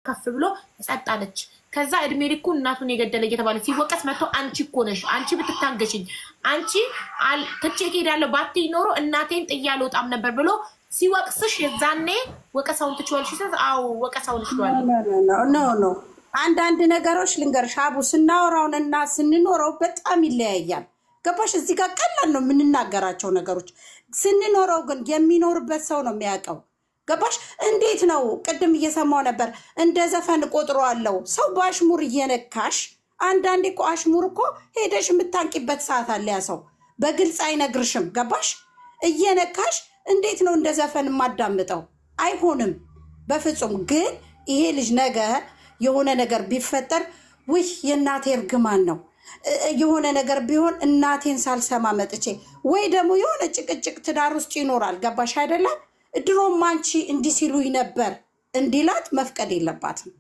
ከፍ ብሎ ጸጥ አለች። ከዛ እድሜ ልኩ እናቱን የገደለ እየተባለ ሲወቀስ መጥቶ አንቺ እኮ ነሽ፣ አንቺ ብትታገሽኝ፣ አንቺ ትቼ እሄዳለሁ ባትይ ኖሮ እናቴን ጥዬ አልወጣም ነበር ብሎ ሲወቅስሽ የዛኔ ወቀሳውን ትችዋለሽ? ሲል አዎ ወቀሳውን እችለዋለሁ። No, no፣ አንዳንድ ነገሮች ልንገርሽ አቡ፣ ስናወራውንና ስንኖረው በጣም ይለያያል። ገባሽ? እዚህ ጋር ቀላል ነው የምንናገራቸው ነገሮች፣ ስንኖረው ግን የሚኖርበት ሰው ነው የሚያውቀው። ገባሽ? እንዴት ነው ቅድም እየሰማው ነበር፣ እንደ ዘፈን ቆጥሮ አለው ሰው በአሽሙር እየነካሽ። አንዳንዴ እኮ አሽሙር እኮ ሄደሽ የምታንቂበት ሰዓት አለ። ያ ሰው በግልጽ አይነግርሽም። ገባሽ? እየነካሽ እንዴት ነው እንደ ዘፈን የማዳምጠው? አይሆንም በፍጹም። ግን ይሄ ልጅ ነገ የሆነ ነገር ቢፈጠር ውይ የእናቴ እርግማን ነው፣ የሆነ ነገር ቢሆን እናቴን ሳልሰማ መጥቼ፣ ወይ ደግሞ የሆነ ጭቅጭቅ ትዳር ውስጥ ይኖራል። ገባሽ አይደለም? ድሮም አንቺ እንዲህ ሲሉኝ ነበር እንዲላት መፍቀድ የለባትም።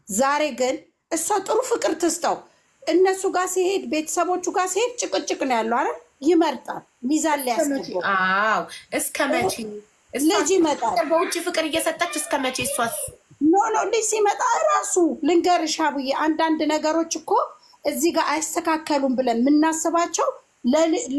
ዛሬ ግን እሷ ጥሩ ፍቅር ትስጠው። እነሱ ጋር ሲሄድ፣ ቤተሰቦቹ ጋር ሲሄድ ጭቅጭቅ ነው ያለው አይደል? ይመርጣል። ሚዛን ላይ ያስገባው። አዎ፣ እስከ መቼ? ልጅ ይመጣል። በውጭ ፍቅር እየሰጠች እስከ መቼ እሷስ? No, no፣ ልጅ ሲመጣ እራሱ ልንገርሽ አቡዬ፣ አንዳንድ ነገሮች እኮ እዚህ ጋር አይስተካከሉም ብለን የምናስባቸው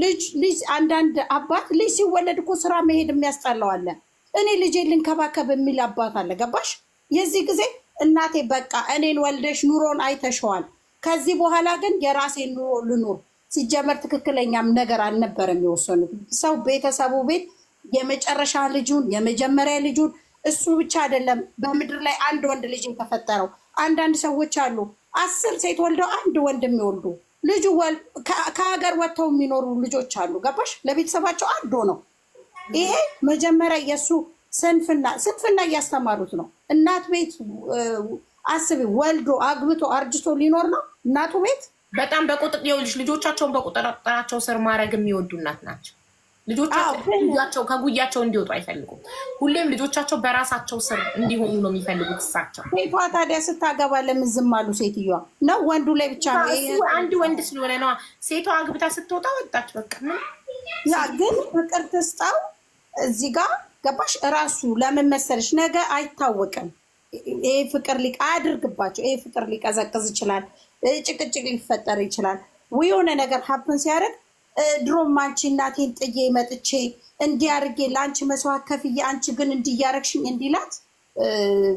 ልጅ ልጅ አንዳንድ አባት ልጅ ሲወለድ እኮ ስራ መሄድ የሚያስጠላው አለ። እኔ ልጄ ልንከባከብ የሚል አባት አለ። ገባሽ? የዚህ ጊዜ እናቴ በቃ እኔን ወልደሽ ኑሮን አይተሸዋል። ከዚህ በኋላ ግን የራሴን ኑሮ ልኑር። ሲጀመር ትክክለኛም ነገር አልነበረም የወሰኑት። ሰው ቤተሰቡ ቤት የመጨረሻ ልጁን የመጀመሪያ ልጁን፣ እሱ ብቻ አይደለም በምድር ላይ አንድ ወንድ ልጅ የተፈጠረው። አንዳንድ ሰዎች አሉ 10 ሴት ወልደው አንድ ወንድ የሚወልዱ፣ ልጁ ከሀገር ወጥተው የሚኖሩ ልጆች አሉ። ገባሽ? ለቤተሰባቸው አንድ ነው። ይሄ መጀመሪያ የእሱ ስንፍና ስንፍና እያስተማሩት ነው። እናት ቤት አስቢ፣ ወልዶ አግብቶ አርጅቶ ሊኖር ነው እናቱ ቤት። በጣም በቁጥጥ ይኸውልሽ፣ ልጆቻቸውን በቁጥጥራቸው ስር ማድረግ የሚወዱ እናት ናቸው። ልጆቻቸው ከጉያቸው እንዲወጡ አይፈልጉም። ሁሌም ልጆቻቸው በራሳቸው ስር እንዲሆኑ ነው የሚፈልጉት እሳቸው። ሴቷ ታዲያ ስታገባ ለምን ዝም አሉ? ሴትዮዋ ነው ወንዱ ላይ ብቻ ነው? እሱ አንድ ወንድ ስለሆነ ነዋ። ሴቷ አግብታ ስትወጣ ወጣች። በቃ ምን ያ ግን ፍቅር ትስጠው እዚህ ጋር፣ ገባሽ? እራሱ ለምን መሰለሽ ነገ አይታወቅም። ይሄ ፍቅር ሊቃ አያድርግባቸው። ይሄ ፍቅር ሊቀዘቅዝ ይችላል። ጭቅጭቅ ሊፈጠር ይችላል። ወይ የሆነ ነገር happen ሲያደርግ ድሮም አንቺ እናቴን ጥዬ መጥቼ እንዲህ አድርጌ ለአንቺ መስዋዕት ከፍዬ አንቺ ግን እንዲህ እያደረግሽኝ እንዲላት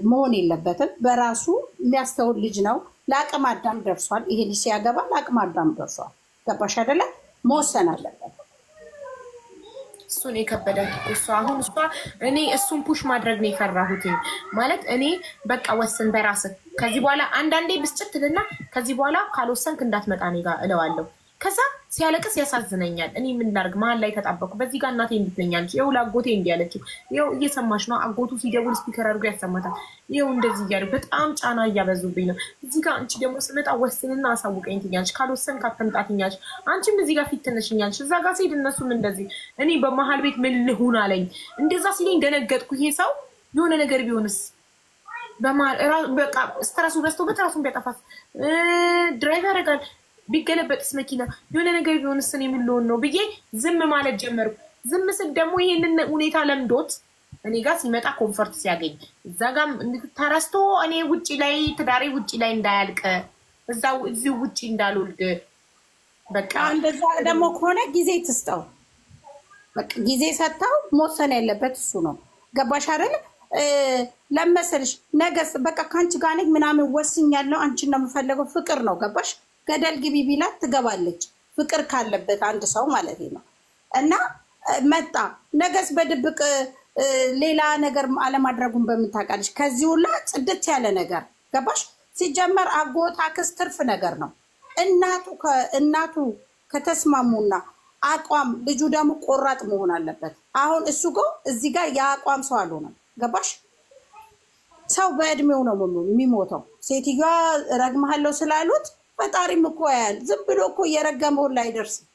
መሆን የለበትም። በራሱ የሚያስተውል ልጅ ነው። ለአቅመ አዳም ደርሷል። ይሄ ልጅ ሲያገባ ለአቅመ አዳም ደርሷል። ገባሽ አይደለ? መወሰን አለበት። እሱን የከበዳት እሷ አሁን እሷ እኔ እሱን push ማድረግ ነው የፈራሁት። ማለት እኔ በቃ ወስን በራስህ፣ ከዚህ በኋላ አንዳንዴ ብስጭት ልና ከዚህ በኋላ ካልወሰንክ እንዳትመጣ እኔ ጋር እለዋለሁ። ከዛ ሲያለቅስ ያሳዝነኛል። እኔ ምን ላድርግ? መሀል ላይ ተጣበቁ። በዚህ ጋር እናቴ እንዲህ ትለኛለች፣ ይኸው ለአጎቴ እንዲህ አለችው፣ ይኸው እየሰማሽ ነው። አጎቱ ሲደውል speaker አድርጎ ያሰማታል። ይኸው እንደዚህ እያሉ በጣም ጫና እያበዙብኝ ነው። እዚህ ጋር አንቺ ደግሞ ስመጣ ወስንና አሳውቀኝ ትኛለች፣ ካልወሰንክ አትምጣ ትኛለች። አንቺም እዚህ ጋር ፊት ትነሽኛለች። እዛ ጋር ስሄድ እነሱም እንደዚህ። እኔ በመሀል ቤት ምን ልሁን አለኝ። እንደዛ ሲለኝ ደነገጥኩ። ይሄ ሰው የሆነ ነገር ቢሆንስ፣ በመሀል በቃ stress ኡ በዝቶበት ራሱን ቢያጠፋስ፣ drive ያደርጋል፣ ቢገለበጥስ መኪና፣ የሆነ ነገር ቢሆንስ እኔ ምን ልሆን ነው ብዬ ዝም ማለት ጀመርኩ። ዝም ስል ደግሞ ይሄንን ሁኔታ ለምዶት እኔ ጋር ሲመጣ comfort ሲያገኝ እዛ ጋም ተረስቶ እኔ ውጭ ላይ ትዳሬ ውጭ ላይ እንዳያልቅ፣ እዛ እዚሁ ውጭ እንዳልወልድ በቃ። እንደዛ ደግሞ ከሆነ ጊዜ ትስጠው። በቃ ጊዜ ሰጥተው መወሰን ያለበት እሱ ነው። ገባሽ አይደል? ለመሰልሽ ነገስ በቃ ከአንቺ ጋር ነኝ ምናምን ወስኛለሁ፣ አንቺን ነው የምፈለገው። ፍቅር ነው፣ ገባሽ? ገደል ግቢ ቢላት ትገባለች። ፍቅር ካለበት አንድ ሰው ማለት ነው። እና መጣ ነገስ በድብቅ ሌላ ነገር አለማድረጉን በምን ታውቃለች? ከዚህ ሁላ ጽድት ያለ ነገር፣ ገባሽ? ሲጀመር አጎት አክስት ትርፍ ነገር ነው። እናቱ ከተስማሙና አቋም፣ ልጁ ደግሞ ቆራጥ መሆን አለበት። አሁን እሱ ጎ እዚህ ጋር የአቋም ሰው አልሆነም። ገባሽ? ሰው በእድሜው ነው የሚሞተው። ሴትዮዋ ረግመሃለሁ ስላሉት ፈጣሪም እኮ ያያል። ዝም ብሎ እኮ እየረገመውን ላይ አይደርስም።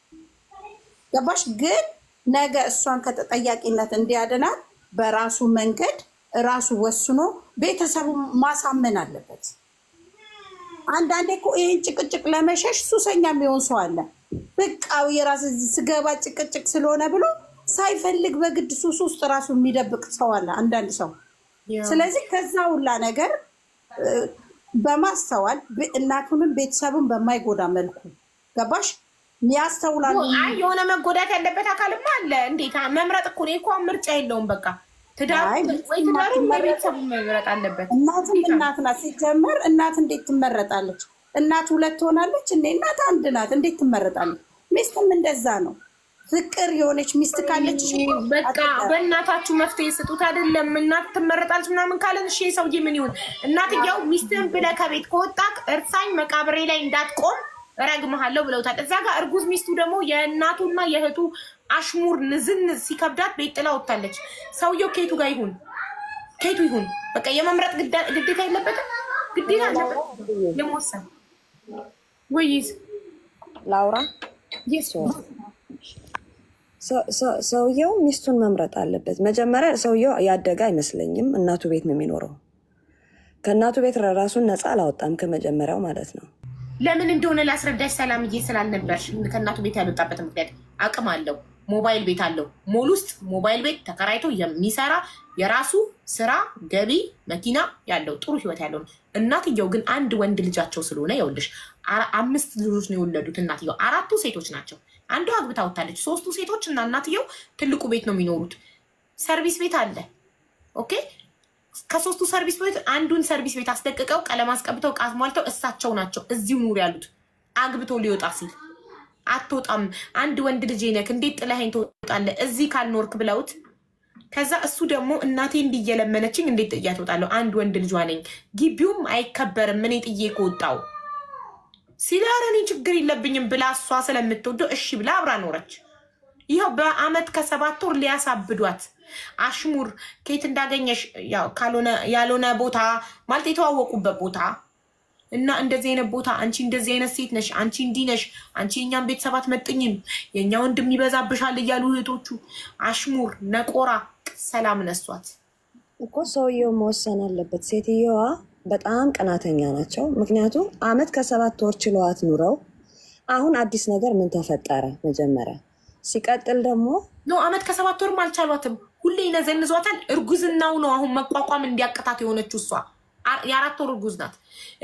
ገባሽ? ግን ነገ እሷን ከተጠያቂነት እንዲያድናት በራሱ መንገድ ራሱ ወስኖ ቤተሰቡ ማሳመን አለበት። አንዳንዴ እኮ ይህን ጭቅጭቅ ለመሸሽ ሱሰኛ የሚሆን ሰው አለ። በቃ የራስ ስገባ ጭቅጭቅ ስለሆነ ብሎ ሳይፈልግ በግድ ሱስ ውስጥ ራሱ የሚደብቅ ሰው አለ አንዳንድ ሰው። ስለዚህ ከዛ ሁላ ነገር በማስተዋል እናቱንም ቤተሰቡን በማይጎዳ መልኩ፣ ገባሽ? ያስተውላሉ። አይ፣ የሆነ መጎዳት ያለበት አካልማ አለ። እንዴት መምረጥ እኮ ነው እኮ፣ ምርጫ የለውም። በቃ ትዳሩ ወይ ትዳሩ ወይ ቤተሰቡ መምረጥ አለበት። እናትም እናት ናት። ሲጀመር እናት እንዴት ትመረጣለች? እናት ሁለት ትሆናለች እንዴ? እናት አንድ ናት። እንዴት ትመረጣለች? ሚስትም እንደዛ ነው። ፍቅር የሆነች ሚስት ካለች በቃ በእናታችሁ መፍትሄ ስጡት። አይደለም እናት ትመረጣለች ምናምን ካለን እሺ ሰውዬ ምን ይሁን? እናትየው ሚስትህን ብለህ ከቤት ከወጣክ እርሳኝ፣ መቃብሬ ላይ እንዳትቆም እረግምሃለሁ ብለውታል። እዛ ጋር እርጉዝ ሚስቱ ደግሞ የእናቱና የእህቱ አሽሙር ንዝንዝ ሲከብዳት ቤት ጥላ ወጥታለች። ሰውየው ኬቱ ጋር ይሁን ኬቱ ይሁን፣ በቃ የመምረጥ ግዴታ የለበትም፣ ግዴታ አለበት የመወሰን ወይስ ላውራ። ሰውየው ሚስቱን መምረጥ አለበት። መጀመሪያ ሰውየው ያደገ አይመስለኝም። እናቱ ቤት ነው የሚኖረው። ከእናቱ ቤት ራሱን ነፃ አላወጣም ከመጀመሪያው ማለት ነው። ለምን እንደሆነ ላስረዳሽ ሰላምዬ፣ ስላልነበርሽ። ከእናቱ ቤት ያልወጣበት ምክንያት አቅም አለው፣ ሞባይል ቤት አለው። ሞል ውስጥ ሞባይል ቤት ተከራይቶ የሚሰራ፣ የራሱ ስራ፣ ገቢ፣ መኪና ያለው፣ ጥሩ ህይወት ያለው ነው። እናትየው ግን አንድ ወንድ ልጃቸው ስለሆነ፣ ይኸውልሽ አምስት ልጆች ነው የወለዱት። እናትየው አራቱ ሴቶች ናቸው። አንዷ አግብታ ወጥታለች። ሶስቱ ሴቶች እና እናትየው ትልቁ ቤት ነው የሚኖሩት። ሰርቪስ ቤት አለ። Okay፣ ከሶስቱ ሰርቪስ ቤት አንዱን ሰርቪስ ቤት አስለቅቀው፣ ቀለም አስቀብተው፣ ዕቃ አሟልተው እሳቸው ናቸው እዚሁ ኑር ያሉት። አግብቶ ሊወጣ ሲል አትወጣም፣ አንድ ወንድ ልጄ ነክ፣ እንዴት ጥለኸኝ ትወጣለህ እዚህ ካልኖርክ ብለውት፣ ከዛ እሱ ደግሞ እናቴ እንዲህ እየለመነችኝ እንዴት ጥያት እወጣለሁ? አንድ ወንድ ልጇ ነኝ፣ ግቢውም አይከበርም እኔ ጥዬ ከወጣው ሲል፣ ኧረ እኔ ችግር የለብኝም ብላ እሷ ስለምትወደው እሺ ብላ አብራ ኖረች። ይኸው በአመት ከ7 ወር ሊያሳብዷት አሽሙር ከየት እንዳገኘሽ፣ ያው ካልሆነ ያልሆነ ቦታ ማለት የተዋወቁበት ቦታ እና እንደዚህ አይነት ቦታ፣ አንቺ እንደዚህ አይነት ሴት ነሽ፣ አንቺ እንዲህ ነሽ፣ አንቺ የእኛን ቤተሰብ አትመጥኝም፣ የእኛ ወንድም ይበዛብሻል እያሉ እህቶቹ አሽሙር ነቆራ ሰላም ነሷት። እኮ ሰውየው መወሰን አለበት። ሴትየዋ በጣም ቀናተኛ ናቸው። ምክንያቱም አመት ከ7 ወር ችለዋት ኑረው አሁን አዲስ ነገር ምን ተፈጠረ? መጀመሪያ ሲቀጥል ደግሞ No፣ አመት ከ7 ወርም አልቻሏትም። ሁሌ ይነዘንዟታል። እርጉዝናው ነው አሁን መቋቋም እንዲያቅታት የሆነችው እሷ የ4 ወር እርጉዝ ናት።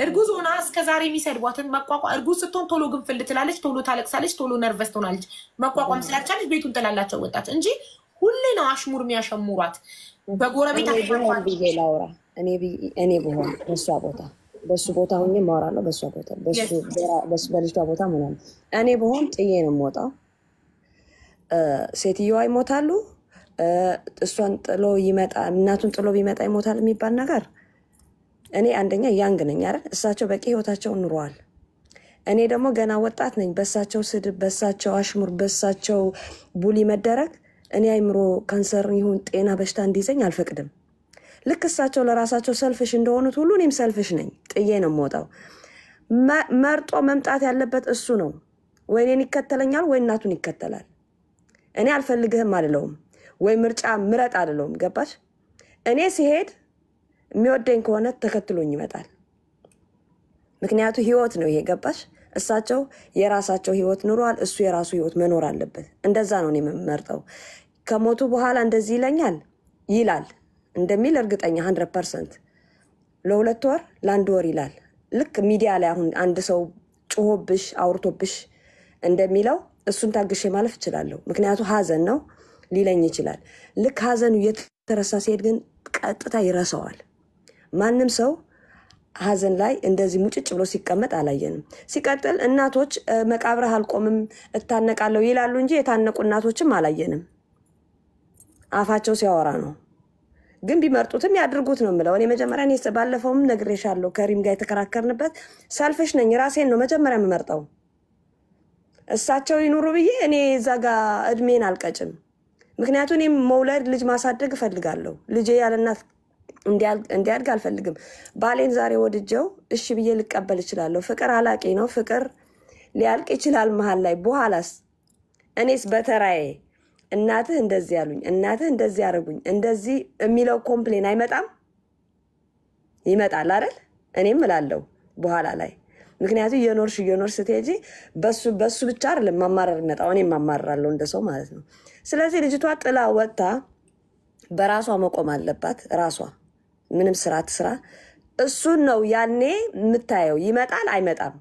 እርጉዝ ሆና እስከዛሬ የሚሰድቧትን መቋቋም፣ እርጉዝ ስትሆን ቶሎ ግንፍል ትላለች፣ ቶሎ ታለቅሳለች፣ ቶሎ nervous ትሆናለች። መቋቋም ስላልቻለች ቤቱን ጥላላቸው ወጣች እንጂ ሁሌ ነው አሽሙር የሚያሸሙሯት። በጎረቤት እኔ ብሆን ብዬ ላውራ። እኔ ብሆን በእሷ ቦታ፣ በሱ ቦታ ሁኜ ማወራለሁ። በእሷ ቦታ፣ በልጅቷ ቦታ ምናምን እኔ ብሆን ጥዬ ነው የምወጣው። ሴትየዋ ይሞታሉ፣ እሷን ጥሎ ይመጣ፣ እናቱን ጥሎ ቢመጣ ይሞታል የሚባል ነገር፣ እኔ አንደኛ young ነኝ አይደል? እሳቸው በቂ ህይወታቸውን ኑረዋል። እኔ ደግሞ ገና ወጣት ነኝ። በሳቸው ስድብ፣ በሳቸው አሽሙር፣ በሳቸው bully መደረግ እኔ አይምሮ ካንሰር ይሁን ጤና በሽታ እንዲይዘኝ አልፈቅድም። ልክ እሳቸው ለራሳቸው selfish እንደሆኑት ሁሉ እኔም selfish ነኝ። ጥዬ ነው የምወጣው። መርጦ መምጣት ያለበት እሱ ነው። ወይ እኔን ይከተለኛል ወይ እናቱን ይከተላል። እኔ አልፈልግህም አልለውም፣ ወይ ምርጫ ምረጥ አልለውም። ገባሽ? እኔ ሲሄድ የሚወደኝ ከሆነ ተከትሎኝ ይመጣል። ምክንያቱ ህይወት ነው ይሄ። ገባሽ? እሳቸው የራሳቸው ህይወት ኑሯል። እሱ የራሱ ህይወት መኖር አለበት። እንደዛ ነው እኔ የምመርጠው። ከሞቱ በኋላ እንደዚህ ይለኛል ይላል እንደሚል እርግጠኛ 100%። ለ2 ወር ለአንድ ወር ይላል። ልክ ሚዲያ ላይ አሁን አንድ ሰው ጮሆብሽ አውርቶብሽ እንደሚለው እሱን ታግሼ ማለፍ እችላለሁ። ምክንያቱ ሀዘን ነው ሊለኝ ይችላል። ልክ ሀዘኑ እየተረሳ ሲሄድ ግን ቀጥታ ይረሳዋል። ማንም ሰው ሀዘን ላይ እንደዚህ ሙጭጭ ብሎ ሲቀመጥ አላየንም። ሲቀጥል እናቶች መቃብርህ አልቆምም እታነቃለሁ ይላሉ እንጂ የታነቁ እናቶችም አላየንም። አፋቸው ሲያወራ ነው። ግን ቢመርጡትም ያድርጉት ነው የምለው። እኔ መጀመሪያ፣ እኔ ባለፈውም ነግሬሻለሁ፣ ከሪም ጋር የተከራከርንበት፣ selfish ነኝ። ራሴን ነው መጀመሪያ የምመርጠው። እሳቸው ይኑሩ ብዬ እኔ እዛ ጋ እድሜን አልቀጭም። ምክንያቱም እኔም መውለድ፣ ልጅ ማሳደግ እፈልጋለሁ። ልጄ ያለ እናት እንዲያድግ አልፈልግም። ባሌን ዛሬ ወድጀው እሺ ብዬ ልቀበል እችላለሁ። ፍቅር አላቂ ነው። ፍቅር ሊያልቅ ይችላል መሀል ላይ። በኋላስ እኔስ በተራዬ እናትህ እንደዚህ ያሉኝ፣ እናትህ እንደዚህ ያደረጉኝ፣ እንደዚህ የሚለው complain አይመጣም? ይመጣል አይደል? እኔም እላለሁ በኋላ ላይ። ምክንያቱም እየኖርሽ እየኖርሽ ስትሄጂ በሱ ብቻ አይደለም ማማረር ይመጣው፣ እኔም ማማረራለሁ እንደ ሰው ማለት ነው። ስለዚህ ልጅቷ ጥላ ወጥታ በራሷ መቆም አለባት። ራሷ ምንም ስራ ትስራ፣ እሱን ነው ያኔ የምታየው። ይመጣል አይመጣም።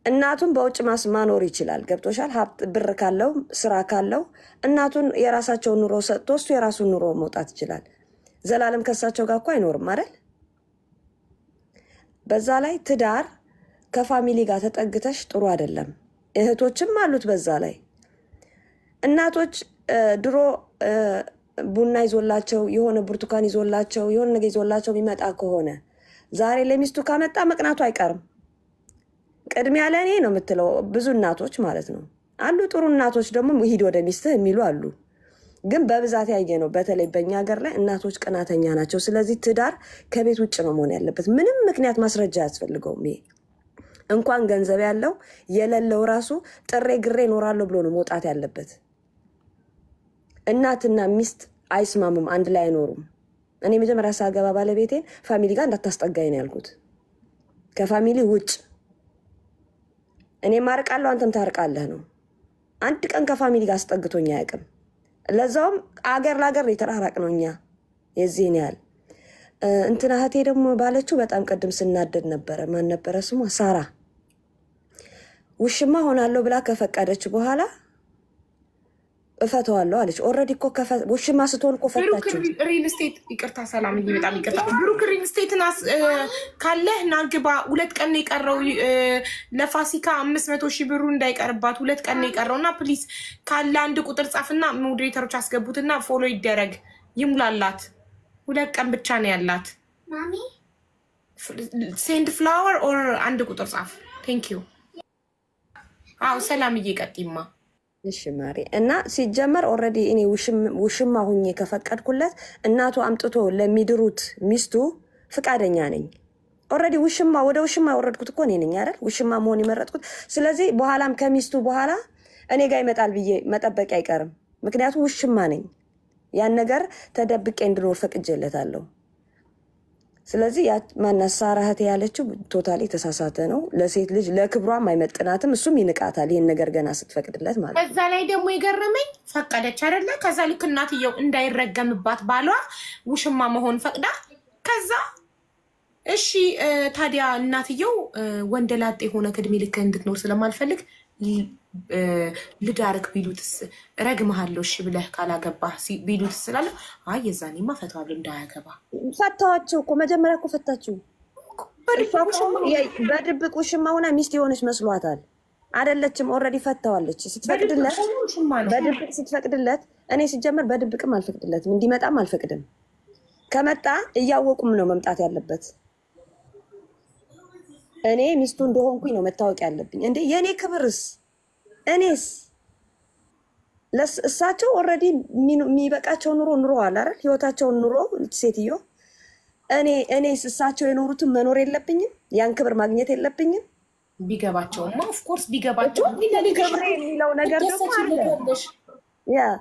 እናቱን በውጭ ማኖር ይችላል። ገብቶሻል? ሀብት ብር ካለው፣ ስራ ካለው፣ እናቱን የራሳቸውን ኑሮ ሰጥቶ እሱ የራሱን ኑሮ መውጣት ይችላል። ዘላለም ከሳቸው ጋር እኮ አይኖርም አይደል? በዛ ላይ ትዳር ከ family ጋር ተጠግተሽ ጥሩ አይደለም። እህቶችም አሉት። በዛ ላይ እናቶች ድሮ ቡና ይዞላቸው፣ የሆነ ብርቱካን ይዞላቸው፣ የሆነ ነገር ይዞላቸው የሚመጣ ከሆነ ዛሬ ለሚስቱ ካመጣ መቅናቱ አይቀርም። ቅድሚያ ለእኔ ነው የምትለው። ብዙ እናቶች ማለት ነው አሉ። ጥሩ እናቶች ደግሞ ሂድ ወደ ሚስትህ የሚሉ አሉ። ግን በብዛት ያየ ነው፣ በተለይ በእኛ ሀገር ላይ እናቶች ቅናተኛ ናቸው። ስለዚህ ትዳር ከቤት ውጭ ነው መሆን ያለበት። ምንም ምክንያት ማስረጃ አያስፈልገውም። ይሄ እንኳን ገንዘብ ያለው የሌለው ራሱ ጥሬ ግሬ እኖራለሁ ብሎ ነው መውጣት ያለበት። እናትና ሚስት አይስማሙም፣ አንድ ላይ አይኖሩም። እኔ መጀመሪያ ሳገባ ባለቤቴን family ጋር እንዳታስጠጋኝ ነው ያልኩት። ከ family ውጭ እኔ ማርቃለሁ፣ አንተም ታርቃለህ ነው። አንድ ቀን ከ family ጋር አስጠግቶኝ አያውቅም። ለዛውም አገር ለአገር ነው የተራራቅ ነው እኛ የዚህን ያህል። እንትና እህቴ ደግሞ ባለችው በጣም ቅድም ስናደድ ነበረ። ማን ነበረ ስሟ? ሳራ። ውሽማ ሆናለሁ ብላ ከፈቀደች በኋላ እፈተዋለሁ አለች። Already እኮ ውሽማ ስትሆን እኮ ብሩክ ፈታችው። Real estate፣ ይቅርታ ሰላምዬ፣ በጣም ይቅርታ። ብሩክ real estate ን ካለህ ና ግባ። 2 ቀን ነው የቀረው ለፋሲካ፣ 500,000 ብሩ እንዳይቀርባት 2 ቀን ነው የቀረው እና please ካለ አንድ ቁጥር ጻፍና moderator ኦች አስገቡትና follow ይደረግ፣ ይሙላላት። 2 ቀን ብቻ ነው ያላት። Send flower or አንድ ቁጥር ጻፍ። Thank you። አዎ ሰላምዬ፣ ቀጥይማ። እሺ ማሪ፣ እና ሲጀመር already እኔ ውሽማ ሁኜ ከፈቀድኩለት እናቱ አምጥቶ ለሚድሩት ሚስቱ ፍቃደኛ ነኝ። Already ውሽማ ወደ ውሽማ ያወረድኩት እኮ እኔ ነኝ አይደል? ውሽማ መሆን የመረጥኩት። ስለዚህ በኋላም ከሚስቱ በኋላ እኔ ጋር ይመጣል ብዬ መጠበቅ አይቀርም። ምክንያቱም ውሽማ ነኝ። ያን ነገር ተደብቄ እንድኖር ፈቅጄለታለሁ። ስለዚህ ማናት ሳራ እህቴ ያለችው totally የተሳሳተ ነው። ለሴት ልጅ ለክብሯም አይመጥናትም፣ እሱም ይንቃታል። ይህን ነገር ገና ስትፈቅድለት ማለት ነው። ከዛ ላይ ደግሞ የገረመኝ ፈቀደች አይደለ? ከዛ ልክ እናትየው እንዳይረገምባት ባሏ ውሽማ መሆን ፈቅዳ፣ ከዛ እሺ ታዲያ እናትየው ወንደላጤ የሆነ ከእድሜ ልክ እንድትኖር ስለማልፈልግ ልዳርክ ቢሉትስ፣ እረግምሃለሁ እሺ ብለህ ካላገባህ ቢሉትስ ስላለ አይ የዛኔማ ፈተዋለሁ እንዳያገባ። ፈታዋቸው እኮ፣ መጀመሪያ እኮ ፈታችው። እሷ እኮ በድብቅ ውሽማ ሆና ሚስት የሆነች መስሏታል። አይደለችም። Already ፈተዋለች። ስትፈቅድለት ውሽማ ነው። በድብቅ ስትፈቅድለት፣ እኔ ሲጀመር በድብቅም አልፈቅድለትም፣ እንዲመጣም አልፈቅድም። ከመጣ እያወቁም ነው መምጣት ያለበት። እኔ ሚስቱ እንደሆንኩኝ ነው መታወቅ ያለብኝ። እንዴ የእኔ ክብርስ፣ እኔስ እሳቸው already የሚበቃቸው ኑሮ ኑረዋል አይደል? ህይወታቸውን ኑሮ ሴትዮ፣ እኔስ እሳቸው የኖሩትን መኖር የለብኝም? ያን ክብር ማግኘት የለብኝም? ቢገባቸውማ፣ of course ቢገባቸው። ክብሬ የሚለው ነገር ደግሞ አለ። Yeah፣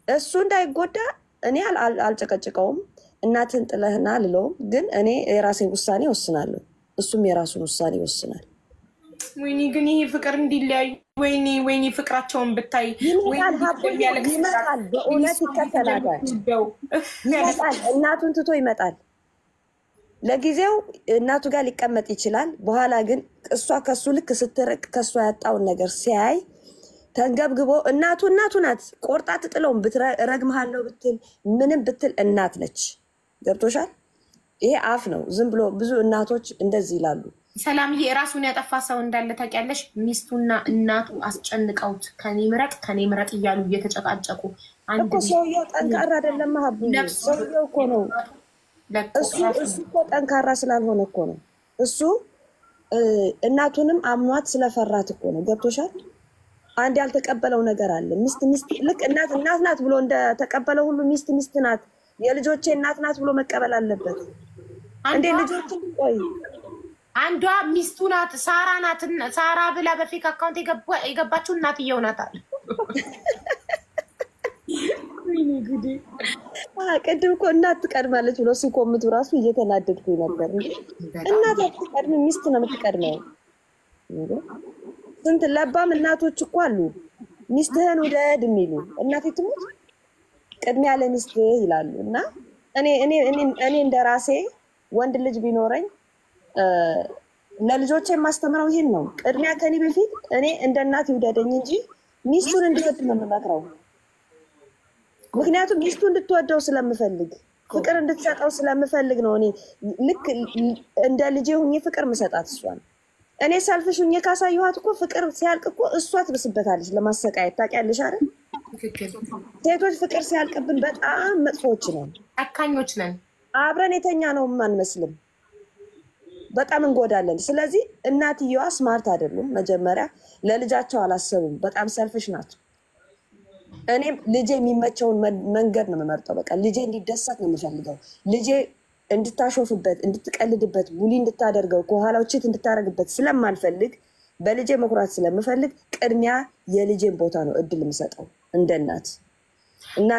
እሱ እንዳይጎዳ እኔ አልጨቀጭቀውም። እናትን ጥለህና አልለውም። ግን እኔ የራሴን ውሳኔ ወስናለሁ፣ እሱም የራሱን ውሳኔ ይወስናል። ወይኔ ግን ይሄ ፍቅር እንዲለያዩ፣ ወይኔ ወይኔ ፍቅራቸውን ብታይ። ይመጣል፣ ሀቡዬ ይመጣል። በእውነት ይከተላታል። ይመጣል። እናቱን ትቶ ይመጣል። ለጊዜው እናቱ ጋር ሊቀመጥ ይችላል። በኋላ ግን እሷ ከሱ ልክ ስትርቅ ከእሷ ያጣውን ነገር ሲያይ ተንገብግቦ፣ እናቱ እናቱ ናት። ቆርጣ ትጥለውም፣ ረግምሃለሁ ብትል ምንም ብትል እናት ነች። ገብቶሻል? ይሄ አፍ ነው። ዝም ብሎ ብዙ እናቶች እንደዚህ ይላሉ። ሰላምዬ፣ ራሱን ያጠፋ ሰው እንዳለ ታውቂያለሽ? ሚስቱና እናቱ አስጨንቀውት ከኔ ምረጥ ከኔ ምረጥ እያሉ እየተጨቃጨቁ አንድ እኮ ሰውየው ጠንካራ አይደለም ሀቡዬ። ሰውየው እኮ ነው፣ እሱ እኮ ጠንካራ ስላልሆነ እኮ ነው። እሱ እናቱንም አምኗት ስለፈራት እኮ ነው። ገብቶሻል? አንድ ያልተቀበለው ነገር አለ። ሚስት ሚስት ልክ እናት እናት ናት ብሎ እንደተቀበለው ሁሉ ሚስት ሚስት ናት፣ የልጆቼ እናት ናት ብሎ መቀበል አለበት። እንዴ ልጆችን ቆይ አንዷ ሚስቱ ናት፣ ሳራ ናት። ሳራ ብላ በ fake account የገባችው እናትየው ናት አለ። ቅድም እኮ እናት ትቀድማለች ብሎ ሲኮምቱ ራሱ እየተናደድኩኝ ነበር። እናት አትቀድምም፣ ሚስት ነው የምትቀድመው። ስንት ለባም እናቶች እኮ አሉ ሚስትህን ውደድ የሚሉ፣ እናቴ ትሙት ቅድሚያ ለሚስትህ ይላሉ። እና እኔ እንደ ራሴ ወንድ ልጅ ቢኖረኝ ለልጆቼ የማስተምረው ይህን ነው። ቅድሚያ ከኔ በፊት እኔ እንደ እናት ይውደደኝ እንጂ ሚስቱን እንዲወድ ነው የምመክረው። ምክንያቱም ሚስቱ እንድትወደው ስለምፈልግ፣ ፍቅር እንድትሰጠው ስለምፈልግ ነው። እኔ ልክ እንደ ልጄ ሁኜ ፍቅር ምሰጣት እሷን። እኔ selfish ሁኜ ካሳየኋት እኮ ፍቅር ሲያልቅ እኮ እሷ ትብስበታለች ለማሰቃየት። ታውቂያለሽ አይደል? ሴቶች ፍቅር ሲያልቅብን በጣም መጥፎዎች ነን፣ ጨካኞች ነን። አብረን የተኛ ነው አንመስልም። በጣም እንጎዳለን። ስለዚህ እናትየዋ smart አይደሉም። መጀመሪያ ለልጃቸው አላሰቡም። በጣም selfish ናቸው። እኔም ልጄ የሚመቸውን መንገድ ነው የምመርጠው። በቃ ልጄ እንዲደሰት ነው የምፈልገው። ልጄ እንድታሾፍበት፣ እንድትቀልድበት፣ bully እንድታደርገው፣ ከኋላው cheat እንድታደርግበት ስለማልፈልግ፣ በልጄ መኩራት ስለምፈልግ ቅድሚያ የልጄን ቦታ ነው እድል የምሰጠው እንደ እናት። እና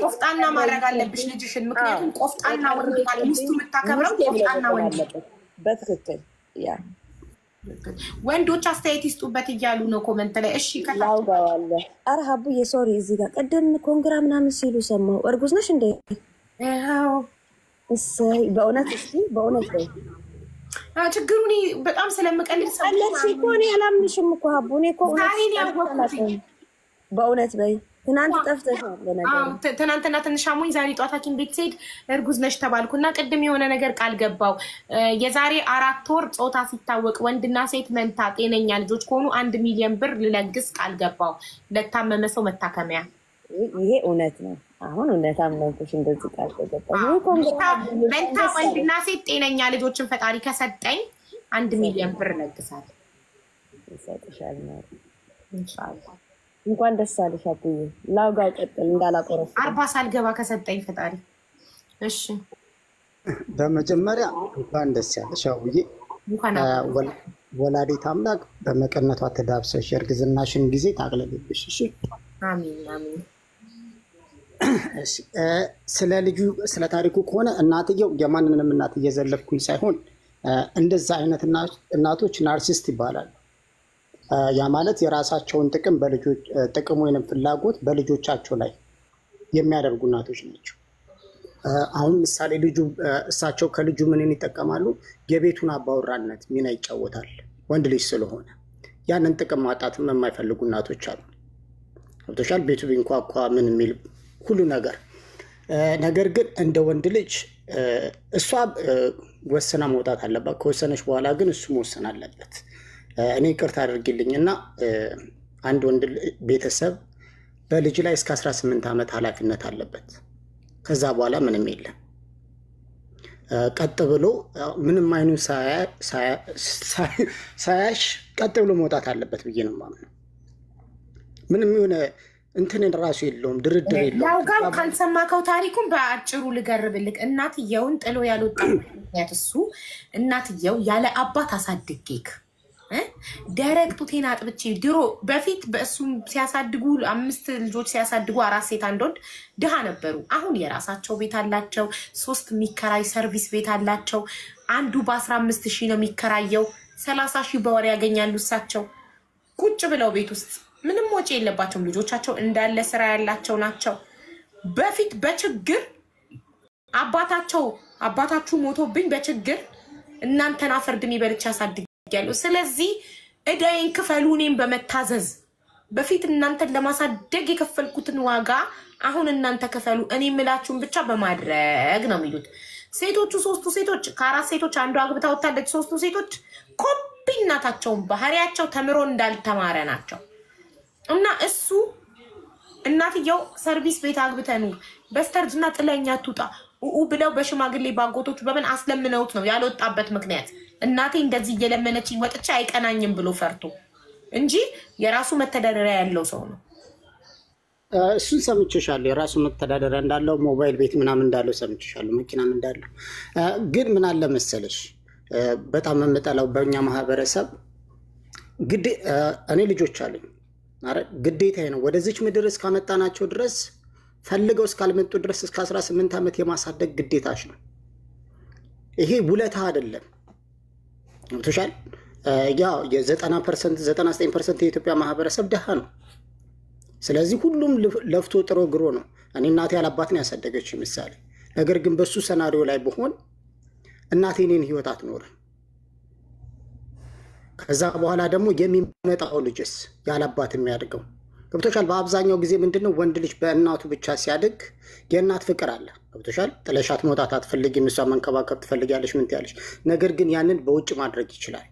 ቆፍጣና ማድረግ አለብሽ ልጅሽን። ምክንያቱም ቆፍጣና ወንድ ሚስቱ የምታከብረው ቆፍጣና ወንድ። በትክክል yeah። ወንዶች አስተያየት ይስጡበት እያሉ ነው comment ላይ። እሺ። ላውጋዋለ። ኧረ ሀቡዬ sorry፣ እዚህ ጋር ቅድም congra ምናምን ሲሉ ሰማሁ። እርጉዝ ነሽ እንዴ? እሰይ፣ በእውነት እስኪ በእውነት በይ። ችግሩ እኔ በጣም ስለምቀልድ ሰው ቀለድሽ እኮ፣ እኔ አላምንሽም እኮ ሀቡ። እኔ እኮ ዛሬ ነው ያወቅኩት። በእውነት በይ። ትናንት ጠፍተሻል። ለነገሩ ትናንትና ትንሽ አሞኝ ዛሬ ጠዋት ሐኪም ቤት ስሄድ እርጉዝ ነሽ ተባልኩ እና ቅድም የሆነ ነገር ቃል ገባው። የዛሬ 4 ወር ጾታ ሲታወቅ ወንድና ሴት መንታ ጤነኛ ልጆች ከሆኑ 1 ሚሊዮን ብር ልለግስ ቃል ገባው ለታመመ ሰው መታከሚያ። ይሄ እውነት ነው። አሁን እውነት አመንኩሽ። እንደዚህ ቃል ከገባሽ መንታ ወንድና ሴት ጤነኛ ልጆችን ፈጣሪ ከሰጠኝ 1 ሚሊዮን ብር እለግሳለሁ። ይሰጥሻል። ኢንሻላህ እንኳን ደስ አለሽ አቡዬ። ላውጋው ቀጥል እንዳላቆረፍ። 40 ሳልገባ ከሰጠኝ ፈጣሪ። እሺ። በመጀመሪያ እንኳን ደስ ያለሽ አቡዬ። ወላዲት አምላክ በመቀነቷ ትዳብሰሽ፣ የእርግዝናሽን ጊዜ ታቅልልብሽ። እሺ። አሚን አሚን። ስለ ልጁ ስለ ታሪኩ ከሆነ እናትየው የማንንም እናት እየዘለፍኩኝ ሳይሆን እንደዛ አይነት እናቶች narcissist ይባላሉ። ያ ማለት የራሳቸውን ጥቅም በልጆች ጥቅም ወይንም ፍላጎት በልጆቻቸው ላይ የሚያደርጉ እናቶች ናቸው። አሁን ምሳሌ ልጁ እሳቸው ከልጁ ምንን ይጠቀማሉ? የቤቱን አባወራነት ሚና ይጫወታል ወንድ ልጅ ስለሆነ ያንን ጥቅም ማጣትም የማይፈልጉ እናቶች አሉ። ገብቶሻል? ቤቱ ቢንኳኳ ምን የሚል ሁሉ ነገር። ነገር ግን እንደ ወንድ ልጅ እሷ ወስና መውጣት አለባት። ከወሰነች በኋላ ግን እሱ መወሰን አለበት። እኔ ይቅርታ አድርጊልኝና አንድ ወንድ ቤተሰብ በልጅ ላይ እስከ 18 ዓመት ኃላፊነት አለበት። ከዛ በኋላ ምንም የለም። ቀጥ ብሎ ምንም አይኑን ሳያሽ ቀጥ ብሎ መውጣት አለበት ብዬ ነው የማምነው። ምንም የሆነ እንትንን ራሱ የለውም፣ ድርድር የለውም። ያው ጋር ካልሰማከው ታሪኩን በአጭሩ ልገርብልክ። እናትየውን ጥሎ ያልወጣ ምክንያት እሱ እናትየው ያለ አባት አሳድጌክ ደረቅ ጡቴን አጥብቼ፣ ድሮ በፊት በእሱም ሲያሳድጉ አምስት ልጆች ሲያሳድጉ አራት ሴት አንድ ወንድ ድሃ ነበሩ። አሁን የራሳቸው ቤት አላቸው። ሶስት የሚከራይ service ቤት አላቸው። አንዱ በ15,000 ነው የሚከራየው። 30,000 በወር ያገኛሉ። እሳቸው ቁጭ ብለው ቤት ውስጥ ምንም ወጪ የለባቸውም። ልጆቻቸው እንዳለ ስራ ያላቸው ናቸው። በፊት በችግር አባታቸው አባታችሁ ሞቶብኝ በችግር እናንተን አፈር ድሜ በልቼ አሳድጌያለሁ። ስለዚህ እዳዬን ክፈሉ እኔም በመታዘዝ፣ በፊት እናንተን ለማሳደግ የከፈልኩትን ዋጋ አሁን እናንተ ክፈሉ፣ እኔ የምላችሁን ብቻ በማድረግ ነው የሚሉት። ሴቶቹ ሶስቱ ሴቶች፣ ከአራት ሴቶች አንዷ አግብታ ወጥታለች። ሶስቱ ሴቶች ኮፒ እናታቸውን ባህሪያቸው ተምሮ እንዳልተማረ ናቸው። እና እሱ እናትየው service ቤት አግብተኑ በስተርጅና ጥለኛ ትውጣ ኡኡ ብለው በሽማግሌ ባጎቶቹ በምን አስለምነውት ነው ያልወጣበት ምክንያት። እናቴ እንደዚህ እየለመነችኝ ወጥቼ አይቀናኝም ብሎ ፈርቶ እንጂ የራሱ መተዳደሪያ ያለው ሰው ነው። እሱን ሰምቼሻለሁ። የራሱ መተዳደሪያ እንዳለው፣ ሞባይል ቤት ምናምን እንዳለው ሰምቼሻለሁ፣ መኪናም እንዳለው። ግን ምን አለ መሰለሽ፣ በጣም የምጠላው በእኛ ማህበረሰብ ግድ እኔ ልጆች አሉኝ፣ ግዴታዬ ነው ወደዚች ምድር እስካመጣናቸው ድረስ፣ ፈልገው እስካልመጡ ድረስ እስከ 18 ዓመት የማሳደግ ግዴታሽ ነው። ይሄ ውለታ አይደለም። ገብቶሻል? ያው የ90% 99% የኢትዮጵያ ማህበረሰብ ድሃ ነው። ስለዚህ ሁሉም ለፍቶ ጥሮ ግሮ ነው። እኔ እናቴ ያላባት ነው ያሳደገች ምሳሌ። ነገር ግን በሱ scenario ላይ ብሆን እናቴ እኔን ህይወት አትኖርም። ከዛ በኋላ ደግሞ የሚመጣው ልጅስ ያለአባት የሚያድገው ገብቶሻል። በአብዛኛው ጊዜ ምንድነው ወንድ ልጅ በእናቱ ብቻ ሲያድግ የእናት ፍቅር አለ። ገብቶሻል። ጥለሻት መውጣት አትፈልጊም፣ እሷ መንከባከብ ትፈልጊያለሽ፣ ምን ትያለሽ። ነገር ግን ያንን በውጭ ማድረግ ይችላል።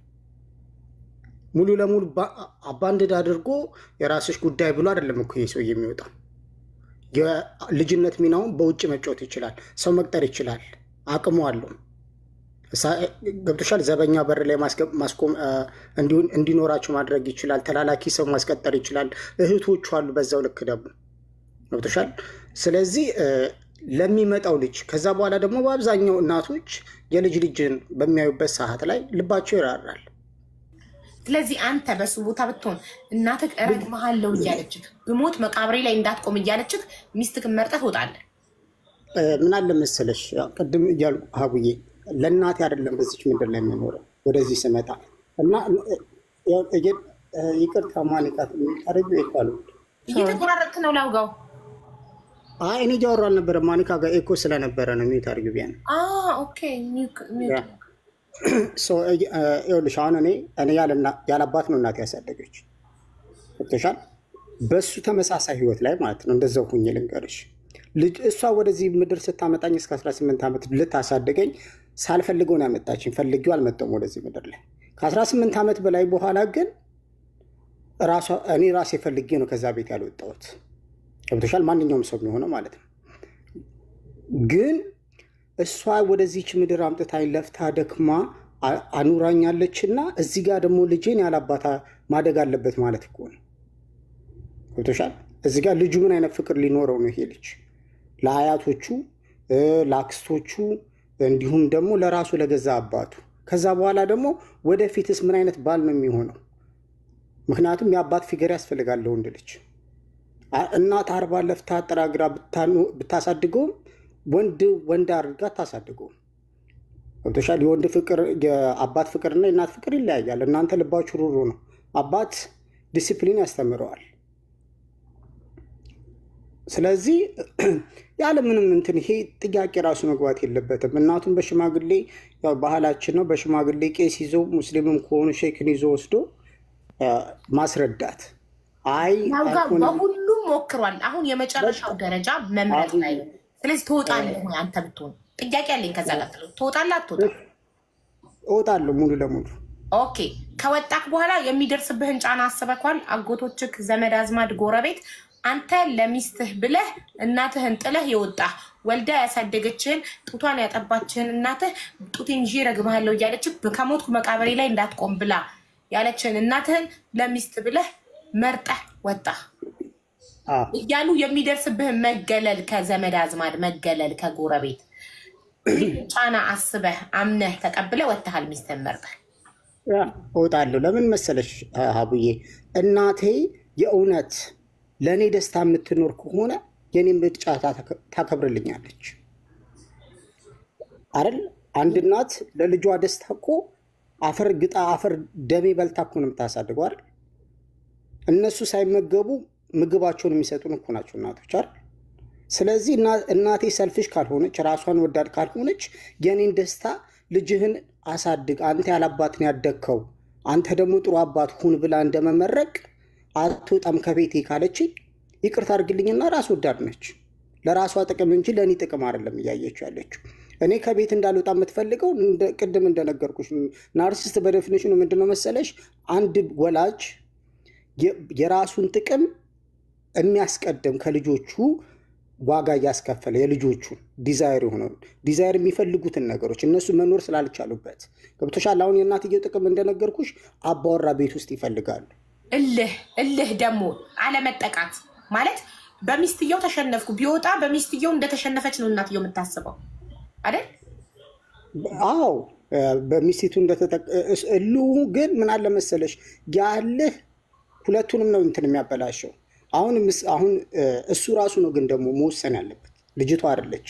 ሙሉ ለሙሉ abandon አድርጎ የራስሽ ጉዳይ ብሎ አይደለም እኮ ይሄ ሰው የሚወጣው። የልጅነት ሚናውን በውጭ መጫወት ይችላል። ሰው መቅጠር ይችላል። አቅሙ አለው። ገብቶሻል። ዘበኛ በር ላይ ማስቆም እንዲኖራቸው ማድረግ ይችላል። ተላላኪ ሰው ማስቀጠር ይችላል። እህቶቹ አሉ በዛው ልክ ደግሞ ገብቶሻል። ስለዚህ ለሚመጣው ልጅ ከዛ በኋላ ደግሞ በአብዛኛው እናቶች የልጅ ልጅን በሚያዩበት ሰዓት ላይ ልባቸው ይራራል። ስለዚህ አንተ በሱ ቦታ ብትሆን እናትህ እረግምሃለሁ እያለችህ፣ ብሞት መቃብሬ ላይ እንዳትቆም እያለችህ ሚስትህን መርጠህ ትወጣለህ። ምን አለ መሰለሽ፣ ቅድም እያልኩ ሀቡዬ፣ ለእናቴ አይደለም በዚች ምድር ላይ የምኖረው ወደዚህ ስመጣ እና ይቅርታ ማኒቃት የሚታረጁ ይካሉ እየተቆራረጥክ ነው ላውጋው። አይ፣ እኔ እያወራሁ አልነበረም። ማኒካ ጋር ኤኮ ስለነበረ ነው mute አድርጊው ቢያን። Okay። ይኸውልሽ፣ አሁን እኔ ያለ አባት ነው እናቴ ያሳደገች። ገብቶሻል። በሱ ተመሳሳይ ህይወት ላይ ማለት ነው። እንደዛው ሁኜ ልንገርሽ፣ ልጅ እሷ ወደዚህ ምድር ስታመጣኝ እስከ 18 ዓመት ልታሳድገኝ ሳልፈልገው ነው ያመጣችኝ። ፈልጌው አልመጣሁም ወደዚህ ምድር ላይ። ከ18 ዓመት በላይ በኋላ ግን እኔ ራሴ ፈልጌ ነው ከዛ ቤት ያልወጣሁት። ገብቶሻል። ማንኛውም ሰው የሚሆነው ማለት ነው። ግን እሷ ወደዚች ምድር አምጥታኝ ለፍታ ደክማ አኑራኛለችና እዚህ ጋር ደግሞ ልጄን ያላባታ ማደግ አለበት ማለት እኮ ነው። ገብቶሻል። እዚህ ጋር ልጁ ምን አይነት ፍቅር ሊኖረው ነው ይሄ ልጅ? ለአያቶቹ፣ ለአክስቶቹ፣ እንዲሁም ደግሞ ለራሱ ለገዛ አባቱ። ከዛ በኋላ ደግሞ ወደፊትስ ምን አይነት ባል ነው የሚሆነው? ምክንያቱም የአባት figure ያስፈልጋል ለወንድ ልጅ። እናት 40 ለፍታ ጥራ ግራ ብታሳድገውም ወንድ ወንድ አድርጋ አታሳድገውም። ገብቶሻል። የወንድ ፍቅር፣ የአባት ፍቅርና የእናት ፍቅር ይለያያል። እናንተ ልባችሁ ሩሩ ነው። አባት ዲሲፕሊን ያስተምረዋል። ስለዚህ ያለ ምንም እንትን ይሄ ጥያቄ ራሱ መግባት የለበትም። እናቱን በሽማግሌ፣ ያው ባህላችን ነው፣ በሽማግሌ ቄስ ይዞ፣ ሙስሊምም ከሆኑ ሼክን ይዞ ወስዶ ማስረዳት አይ በሁሉም ሞክሯል። አሁን የመጨረሻው ደረጃ መምረጥ ላይ ነው። ስለዚህ ትወጣለህ ወይ አንተ ብትሆን? ጥያቄ አለኝ። ከዛ ጋር ትወጣለህ አትወጣም? እወጣለሁ ሙሉ ለሙሉ። Okay። ከወጣክ በኋላ የሚደርስብህን ጫና አስበኳል? አጎቶችክ፣ ዘመድ አዝማድ፣ ጎረቤት አንተ ለሚስትህ ብለህ እናትህን ጥለህ የወጣህ፣ ወልዳ ያሳደገችህን፣ ጡቷን ያጠባችህን እናትህ ጡቴን ይዤ እረግምሃለሁ እያለች፣ ከሞትኩ መቃብሬ ላይ እንዳትቆም ብላ ያለችህን እናትህን ለሚስት ብለህ መርጠህ ወጣህ እያሉ የሚደርስብህን መገለል፣ ከዘመድ አዝማድ መገለል፣ ከጎረቤት ጫና አስበህ አምነህ ተቀብለህ ወጥተሃል ሚስትህን መርጠህ። እወጣለሁ። ለምን መሰለሽ ሀቡዬ፣ እናቴ የእውነት ለእኔ ደስታ የምትኖር ከሆነ የኔ ምርጫ ታከብርልኛለች አይደል? አንድ እናት ለልጇ ደስታ እኮ አፈር ግጣ አፈር ደሜ በልታ እኮ ነው የምታሳድገው አይደል? እነሱ ሳይመገቡ ምግባቸውን የሚሰጡን እኮ ናቸው እናቶች አይደል? ስለዚህ እናቴ selfish ካልሆነች፣ ራሷን ወዳድ ካልሆነች የኔን ደስታ ልጅህን አሳድግ፣ አንተ ያላባትን ያደግከው፣ አንተ ደግሞ ጥሩ አባት ሁን ብላ እንደመመረቅ አትወጣም ከቤቴ ካለችኝ ይቅርታ አድርግልኝና ራስ ወዳድ ነች። ለራሷ ጥቅም እንጂ ለእኔ ጥቅም አይደለም እያየችው ያለችው። እኔ ከቤት እንዳልወጣ የምትፈልገው ቅድም እንደነገርኩሽ narcissist በ definition ኑ ምንድነው መሰለሽ? አንድ ወላጅ የራሱን ጥቅም የሚያስቀድም፣ ከልጆቹ ዋጋ እያስከፈለ፣ የልጆቹን desire የሆነውን desire የሚፈልጉትን ነገሮች እነሱ መኖር ስላልቻሉበት። ገብቶሻል። አሁን የእናትየው ጥቅም እንደነገርኩሽ አባወራ ቤት ውስጥ ይፈልጋሉ። እልህ እልህ ደግሞ አለመጠቃት ማለት በሚስትየው ተሸነፍኩ፣ ቢወጣ በሚስትየው እንደተሸነፈች ነው እናትየው የምታስበው አይደል? አዎ፣ በሚስቲቱ እልሁ ግን ምን አለ መሰለሽ፣ ያልህ ሁለቱንም ነው እንትን የሚያበላሸው። አሁን እሱ ራሱ ነው ግን ደግሞ መወሰን ያለበት፣ ልጅቷ አይደለች።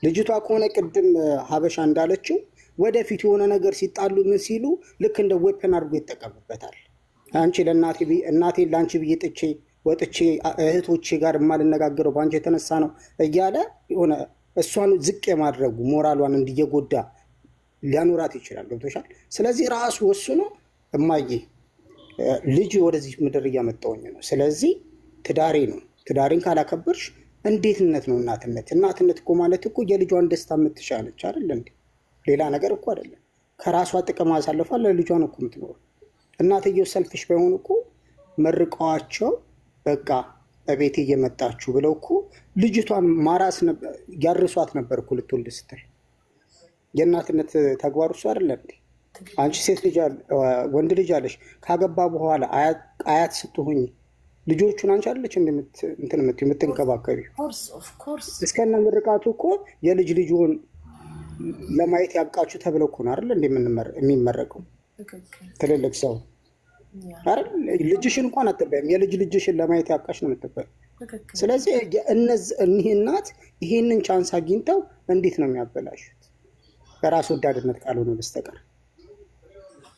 ልጅቷ ከሆነ ቅድም ሀበሻ እንዳለችው ወደፊት የሆነ ነገር ሲጣሉ ምን ሲሉ ልክ እንደ weapon አድርጎ ይጠቀምበታል። አንቺ ለእናቴ እናቴን ለአንቺ ብዬ ጥቼ ወጥቼ እህቶቼ ጋር የማልነጋገረው በአንቺ የተነሳ ነው እያለ የሆነ እሷን ዝቅ የማድረጉ ሞራሏን እንዲየጎዳ ሊያኖራት ይችላል። ገብቶሻል? ስለዚህ ራሱ ወስኖ እማዬ ልጅ ወደዚህ ምድር እያመጣሁኝ ነው፣ ስለዚህ ትዳሬ ነው፣ ትዳሬን ካላከበርሽ እንዴትነት ነው እናትነት? እናትነት እኮ ማለት እኮ የልጇን ደስታ የምትሻ ነች አይደል እንዴ? ሌላ ነገር እኮ አይደለም። ከራሷ ጥቅም አሳልፋ ለልጇን እኮ የምትኖረው። እናትየው selfish ባይሆን እኮ መርቀዋቸው በቃ እቤቴ እየመጣችሁ ብለው እኮ ልጅቷን ማራስ ያርሷት ነበር እኮ ልትወልድ ስትል። የእናትነት ተግባሩ እሱ አይደለ እንዴ? አንቺ ሴት ልጅ ወንድ ልጅ አለሽ፣ ካገባ በኋላ አያት ስትሆኝ ልጆቹን አንቺ አለች እንትን የምትንከባከቢው። እስከነ ምርቃቱ እኮ የልጅ ልጁን ለማየት ያብቃችሁ ተብለው እኮ ነው አይደል እንደ የሚመረቀው ትልልቅ ሰው አይደል? ልጅሽን እንኳን አትባይም፣ የልጅ ልጅሽን ለማየት ያብቃሽ ነው የምትባይው። ስለዚህ እኒህ እናት ይሄንን chance አግኝተው እንዴት ነው የሚያበላሹት? በራስ ወዳድነት ካልሆነ በስተቀር።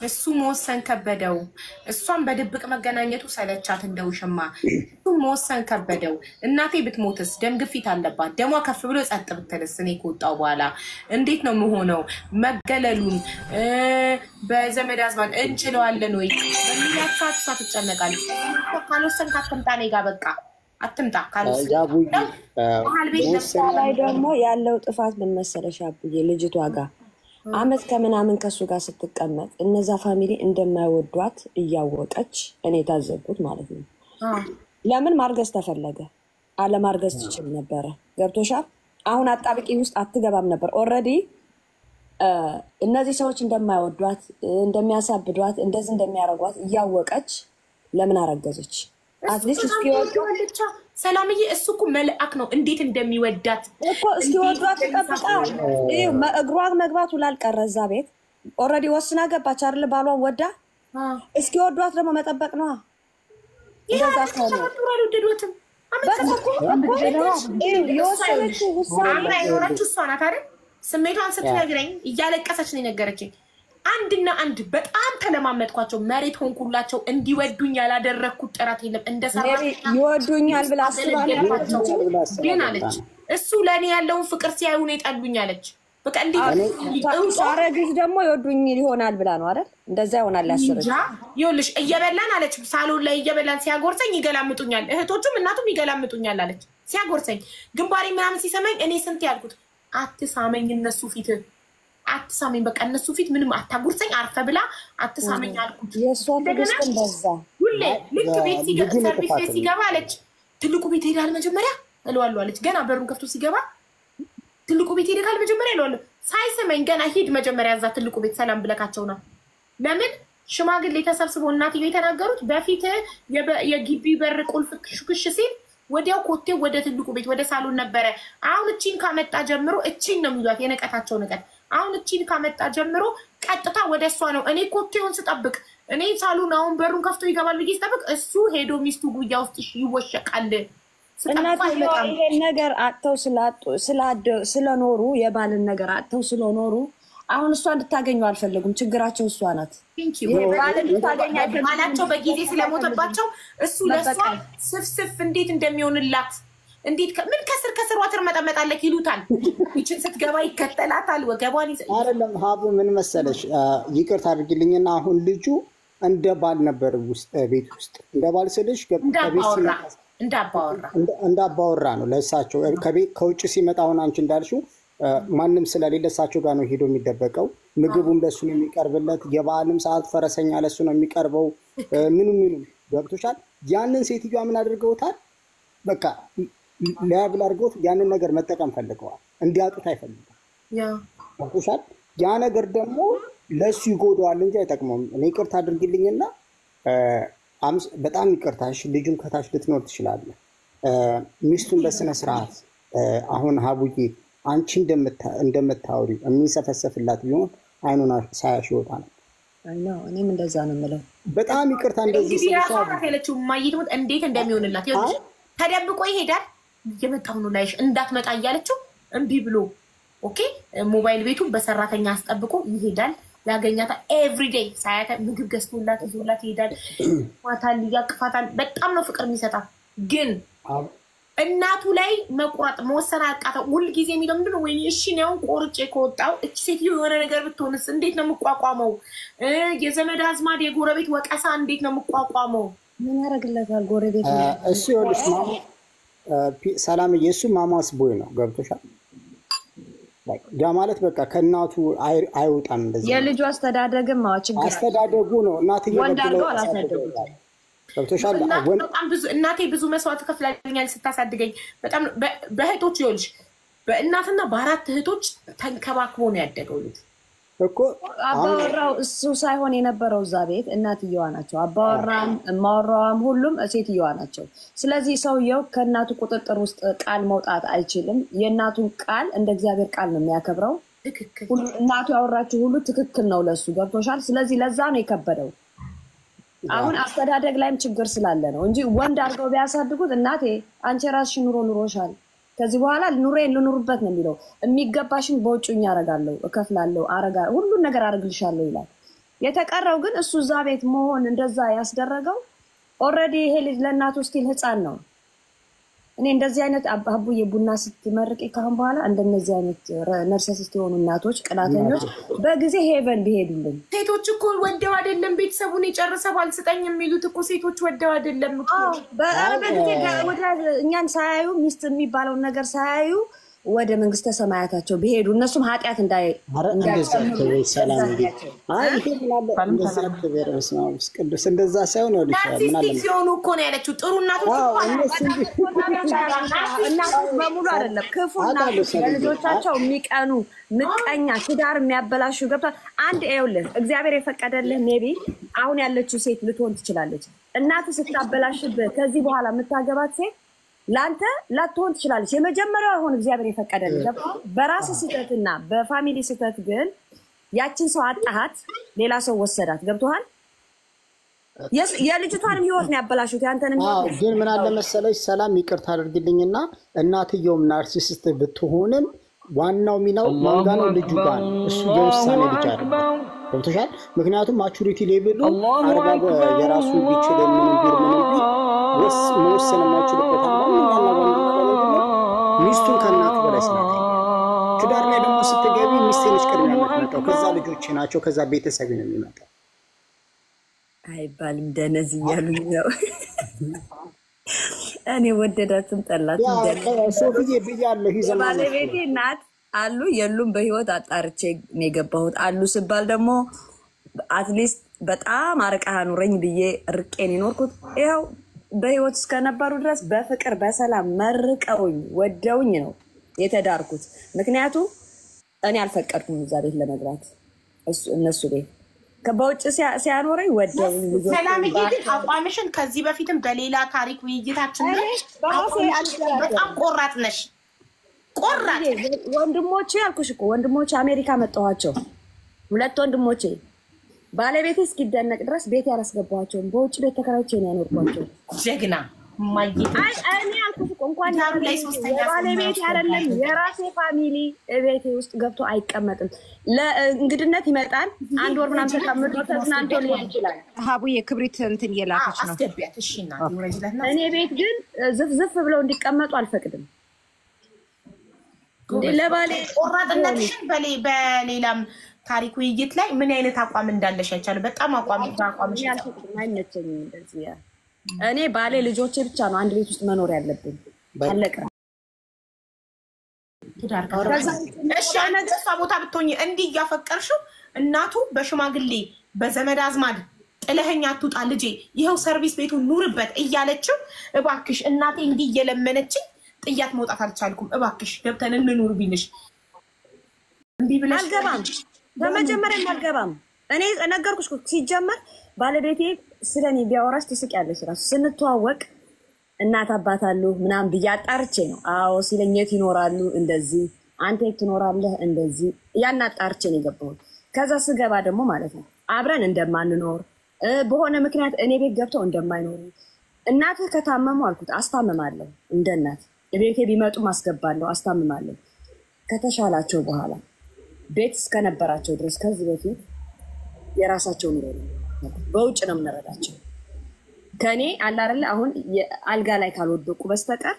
እሱ መወሰን ከበደው። እሷን በድብቅ መገናኘቱ ሰለቻት እንደ ውሽማ። እሱ መወሰን ከበደው። እናቴ ብትሞትስ? ደም ግፊት አለባት። ደሟ ከፍ ብሎ ጸጥ ብትልስ? እኔ ከወጣሁ በኋላ እንዴት ነው የምሆነው? መገለሉን በዘመድ አዝማድ እንችለዋለን ወይ በሚላት ሰዓት እሷ ትጨነቃለች። ካልወሰንክ አትምጣ እኔ ጋ፣ በቃ አትምጣ ካልወሰንክ። መሀል ቤት ላይ ደግሞ ያለው ጥፋት ምን መሰለሽ አቡዬ፣ ልጅቷ ጋር አመት ከምናምን ከሱ ጋር ስትቀመጥ እነዛ family እንደማይወዷት እያወቀች፣ እኔ የታዘብኩት ማለት ነው። ለምን ማርገዝ ተፈለገ? አለማርገዝ ትችል ነበረ። ገብቶሻል? አሁን አጣብቂኝ ውስጥ አትገባም ነበር። Already እነዚህ ሰዎች እንደማይወዷት፣ እንደሚያሳብዷት፣ እንደዚህ እንደሚያደርጓት እያወቀች ለምን አረገዘች? At least እስኪወዱ ሰላምዬ፣ እሱ እኮ መልአክ ነው። እንዴት እንደሚወዳት እኮ እስኪወዷት ጠብቃ እግሯ መግባቱ ላልቀረ እዛ ቤት already ወስና ገባች አይደል? ባሏን ወዳ እስኪወዷት ደግሞ መጠበቅ ነዋ። እንደዛ ከሆነ አልወደዷትም። የወሰነችው ውሳኔ አምራ የኖረችው እሷ ናት አይደል? ስሜቷን ስትነግረኝ እያለቀሰች ነው የነገረችኝ። አንድና አንድ በጣም ተለማመጥኳቸው፣ መሬት ሆንኩላቸው። እንዲወዱኝ ያላደረግኩት ጥረት የለም። እንደ ይወዱኛል ብላ አስባ ግን አለች፣ እሱ ለእኔ ያለውን ፍቅር ሲያዩ ነው የጠሉኝ አለች። በቃ እንዴት ሳረግዝ ደግሞ ይወዱኝ ይሆናል ብላ ነው አይደል? እንደዛ ይሆናል ያሰበች። ይኸውልሽ እየበላን አለች፣ ሳሎን ላይ እየበላን ሲያጎርሰኝ ይገላምጡኛል፣ እህቶቹም እናቱም ይገላምጡኛል አለች። ሲያጎርሰኝ ግንባሬ ምናምን ሲሰማኝ እኔ ስንት ያልኩት አትሳመኝ፣ እነሱ ፊት አትሳመኝ፣ በቃ እነሱ ፊት ምንም አታጉርሰኝ፣ አርፈ ብላ አትሳመኝ አልኩት። የእሷ ትዕግስትን በዛ። ሁሌ ልክ ቤት ሰርቪስ ቤት ሲገባ አለች፣ ትልቁ ቤት ሄዳል መጀመሪያ እለዋለሁ አለች። ገና በሩን ከፍቶ ሲገባ ትልቁ ቤት ሄደካል መጀመሪያ እለዋለሁ። ሳይስመኝ ገና ሂድ መጀመሪያ እዛ ትልቁ ቤት ሰላም ብለካቸው ነው። ለምን ሽማግሌ ተሰብስቦ እናትየው የተናገሩት በፊት የግቢ በር ቁልፍ ክሽ ሲል ወዲያው ኮቴው ወደ ትልቁ ቤት ወደ ሳሎን ነበረ። አሁን እቺን ካመጣ ጀምሮ እቺን ነው የሚሏት፣ የንቀታቸው ንቀት። አሁን እቺን ካመጣ ጀምሮ ቀጥታ ወደ እሷ ነው። እኔ ኮቴውን ስጠብቅ፣ እኔ ሳሎን አሁን በሩን ከፍቶ ይገባል ብዬ ስጠብቅ እሱ ሄዶ ሚስቱ ጉያ ውስጥ ይወሸቃል። እናትየዋ ይሄን ነገር አጥተው ስለኖሩ፣ የባልን ነገር አጥተው ስለኖሩ አሁን እሷ እንድታገኙ አልፈለጉም። ችግራቸው እሷ ናት። ባላቸው በጊዜ ስለሞተባቸው እሱ ለእሷ ስፍስፍ እንዴት እንደሚሆንላት፣ እንዴት ምን ከስር ከስሯ ትርመጠመጣለች ይሉታል። ይችን ስትገባ ይከተላታል፣ ወገቧን። አይደለም ሀቡ፣ ምን መሰለሽ፣ ይቅርታ አድርጊልኝና አሁን ልጁ እንደ ባል ነበር ቤት ውስጥ፣ እንደ ባል ስልሽ እንዳባወራ እንዳባወራ ነው ለእሳቸው። ከውጭ ሲመጣ አሁን አንቺ እንዳልሽው ማንም ስለሌለ እሳቸው ጋር ነው ሄዶ የሚደበቀው። ምግቡም ለሱ ነው የሚቀርብለት። የበዓልም ሰዓት ፈረሰኛ ለሱ ነው የሚቀርበው። ምኑ ምኑ ገብቶሻል። ያንን ሴትዮዋ ምን አድርገውታል? በቃ ሊያብል አድርገውት ያንን ነገር መጠቀም ፈልገዋል። እንዲያጡት አይፈልጉም። ገብቶሻል። ያ ነገር ደግሞ ለእሱ ይጎዳዋል እንጂ አይጠቅመውም። እኔ ይቅርታ አድርጊልኝና በጣም ይቅርታሽ፣ ልጁን ከታች ልትኖር ትችላለህ። ሚስቱን በስነ ስርዓት አሁን ሀቡዬ አንቺ እንደምታወሪው የሚንሰፈሰፍላት ቢሆን አይኑን ሳያሽ ይወጣ ነው። እኔም እንደዛ ነው የምለው። በጣም ይቅርታ እንደዚህ እንግዲህ ራሷ ናት ያለችው። እማዬ ትሙት እንዴት እንደሚሆንላት ይኸውልሽ፣ ተደብቆ ይሄዳል። እየመጣሁ ነው ላይሽ እንዳትመጣ እያለችው እምቢ ብሎ okay፣ ሞባይል ቤቱን በሰራተኛ አስጠብቆ ይሄዳል። ያገኛታል። Everyday ሳያተ ምግብ ገዝቶላት ይዞላት ይሄዳል። ማታል ያቅፋታል። በጣም ነው ፍቅር የሚሰጣት። ግን እናቱ ላይ መቁረጥ መወሰን አቃተው። ሁልጊዜ የሚለው ምንድን ነው? ወይኔ እሺ እኔ አሁን ቆርጬ ከወጣው እቺ ሴትዮ የሆነ ነገር ብትሆንስ እንዴት ነው የምቋቋመው? የዘመድ አዝማድ የጎረቤት ወቀሳ እንዴት ነው የምቋቋመው? ምን ያደርግለታል ጎረቤት? እሱ ይኸውልሽ ሰላምዬ፣ እሱ mama's boy ነው። ገብቶሻል? ያ ማለት በቃ ከእናቱ አይወጣም። እንደዚህ የልጁ አስተዳደግም ችግር አስተዳደጉ ነው። እናትዬው ወንድ አድርገው አላሳደጉትም። ገብቶሻል? በጣም ብዙ እናቴ ብዙ መስዋዕት ከፍላልኛል ስታሳድገኝ። በጣም በእህቶች ይኸውልሽ፣ በእናትና በአራት እህቶች ተንከባክቦ ነው ያደገው ልጁ እኮ። አባወራው እሱ ሳይሆን የነበረው እዛ ቤት እናትየዋ ናቸው። አባወራም እማወራዋም ሁሉም ሴትየዋ ናቸው። ስለዚህ ሰውየው ከእናቱ ቁጥጥር ውስጥ ቃል መውጣት አይችልም። የእናቱን ቃል እንደ እግዚአብሔር ቃል ነው የሚያከብረው። እናቱ ያወራችው ሁሉ ትክክል ነው ለሱ፣ ገብቶሻል? ስለዚህ ለዛ ነው የከበደው። አሁን አስተዳደግ ላይም ችግር ስላለ ነው እንጂ ወንድ አድርገው ቢያሳድጉት እናቴ አንቺ የራስሽ ኑሮ ኑሮሻል፣ ከዚህ በኋላ ኑሬን ልኑርበት ነው የሚለው። የሚገባሽን በውጭኝ አረጋለሁ፣ እከፍላለሁ፣ ሁሉን ነገር አረግልሻለሁ ይላል። የተቀረው ግን እሱ እዛ ቤት መሆን እንደዛ ያስደረገው already ይሄ ልጅ ለእናቱ still ህፃን ነው። እኔ እንደዚህ አይነት አቡዬ ቡና ስትመርቂ ካሁን በኋላ እንደነዚህ አይነት narcissist የሆኑ እናቶች ቅናተኞች በጊዜ heaven ቢሄዱልን። ሴቶች እኮ ወደው አይደለም ቤተሰቡን የጨረሰ ባል ስጠኝ የሚሉት እኮ ሴቶች ወደው አይደለም እኮ። በጊዜ ወደ እኛን ሳያዩ ሚስት የሚባለውን ነገር ሳያዩ ወደ መንግስተ ሰማያታቸው ቢሄዱ እነሱም ኃጢአት ቅዱስ እንደዛ ሳይሆን narcissistic ሲሆኑ እኮ ነው ያለችው። ጥሩ እናቶች እናቶች በሙሉ አይደለም፣ ክፉ እናቶች ለልጆቻቸው የሚቀኑ ምቀኛ፣ ትዳር የሚያበላሹ ገብቷል። አንድ ይኸውልህ እግዚአብሔር የፈቀደልህ maybe አሁን ያለችው ሴት ልትሆን ትችላለች። እናት ስታበላሽብህ ከዚህ በኋላ የምታገባት ሴት ለአንተ ላትሆን ትችላለች። የመጀመሪያው አሁን እግዚአብሔር የፈቀደልህ በራስ ስህተትና በ family ስህተት ግን ያችን ሰው አጣሃት፣ ሌላ ሰው ወሰዳት። ገብቶሃል? የልጅቷንም ህይወት ነው ያበላሹት፣ ያንተንም ህይወት። ግን ምን አለ መሰለሽ ሰላም፣ ይቅርታ አድርግልኝና እናትየውም narcissist ብትሆንም ዋናው ሚናው ማን ጋ ነው? ልጁ ጋር ነው። እሱ የውሳኔ ልጅ አይደለም። ገብቶሻል? ምክንያቱም maturity level ኡ 40 የራሱ ቢችል ምንም ቢል ምንም ቢል መወሰን የማይችልበት ዋነኛና ዋነኛ ሚስቱን ከእናቱ በላይ ስላለ፣ ትዳር ላይ ደግሞ ስትገቢ ሚስቴ ነች ቅድሚያ የምትመጣው፣ ከዛ ልጆቼ ናቸው፣ ከዛ ቤተሰብ ነው የሚመጣው። አይባልም ደነዝ እያሉኝ ነው። እኔ ወደዳትም ጠላትም ሶፍዬ ብያለሁ። የባለቤቴ እናት አሉ የሉም በህይወት አጣርቼ ነው የገባሁት። አሉ ስባል ደግሞ at least በጣም አርቀህ አኑረኝ ብዬ ርቄን የኖርኩት ይኸው በህይወት እስከነበሩ ድረስ በፍቅር በሰላም መርቀውኝ ወደውኝ ነው የተዳርኩት። ምክንያቱም እኔ አልፈቀድኩም እዛ ቤት ለመግባት እነሱ ቤት በውጭ ሲያኖረኝ ወደውኝ። ሰላምዬ ግን አቋምሽን ከዚህ በፊትም በሌላ ታሪክ ውይይታችን በጣም ቆራጥ ነሽ። ቆራጥ ወንድሞቼ ያልኩሽ እኮ ወንድሞቼ አሜሪካ መጣኋቸው። ሁለት ወንድሞቼ ባለቤቴ እስኪደነቅ ድረስ ቤት ያላስገባኋቸውም በውጭ ቤት ተከራይቼ ነው ያኖርኳቸው። ጀግና እኔ ያልኩሽ እኮ እንኳን የባለቤቴ አይደለም የራሴ family ቤቴ ውስጥ ገብቶ አይቀመጥም። ለእንግድነት ይመጣል። አንድ ወር ምናምን ተቀምጦ ተዝናንቶ ሊሆን ይችላል። ሀቡዬ ክብሪት እንትን እየላከች ነው። አስገቢያት። እሺ እኔ ቤት ግን ዝፍዝፍ ብለው እንዲቀመጡ አልፈቅድም። ለባሌ ቆራጥነትሽን በሌላም ታሪክ ውይይት ላይ ምን አይነት አቋም እንዳለሽ አይቻልም። በጣም አቋም አቋምሽ አይመቸኝም እንደዚህ። እኔ ባሌ ልጆቼ ብቻ ነው አንድ ቤት ውስጥ መኖር ያለብን። አለቀ። እሺ እሷ ቦታ ብትሆኝ እንዲህ እያፈቀርሽው እናቱ በሽማግሌ በዘመድ አዝማድ ጥለኸኝ አትውጣ ልጄ፣ ይኸው service ቤቱ ኑርበት እያለችው፣ እባክሽ እናቴ እንዲህ እየለመነችኝ ጥያት መውጣት አልቻልኩም፣ እባክሽ ገብተን እንኑር ቢልሽ እምቢ ብለሽ? አልገባም። በመጀመሪያም አልገባም። እኔ ነገርኩሽ እኮ ሲጀመር ባለቤቴ ስለኔ ቢያወራሽ ትስቂያለሽ። እራሱ ስንተዋወቅ እናት አባት አሉ ምናምን ብዬ አጣርቼ ነው። አዎ ሲለኝ የት ይኖራሉ እንደዚህ፣ አንተ የት ትኖራለህ እንደዚህ፣ ያን አጣርቼ ነው የገባሁት። ከዛ ስገባ ደግሞ ማለት ነው አብረን እንደማንኖር በሆነ ምክንያት እኔ ቤት ገብተው እንደማይኖሩ፣ እናትህ ከታመሙ አልኩት አስታምማለሁ፣ እንደ እናት ቤቴ ቢመጡም አስገባለሁ፣ አስታምማለሁ። ከተሻላቸው በኋላ ቤት እስከነበራቸው ድረስ ከዚህ በፊት የራሳቸው ኑሮ ነው፣ በውጭ ነው የምንረዳቸው። ከኔ አለ አይደለ አሁን አልጋ ላይ ካልወደቁ በስተቀር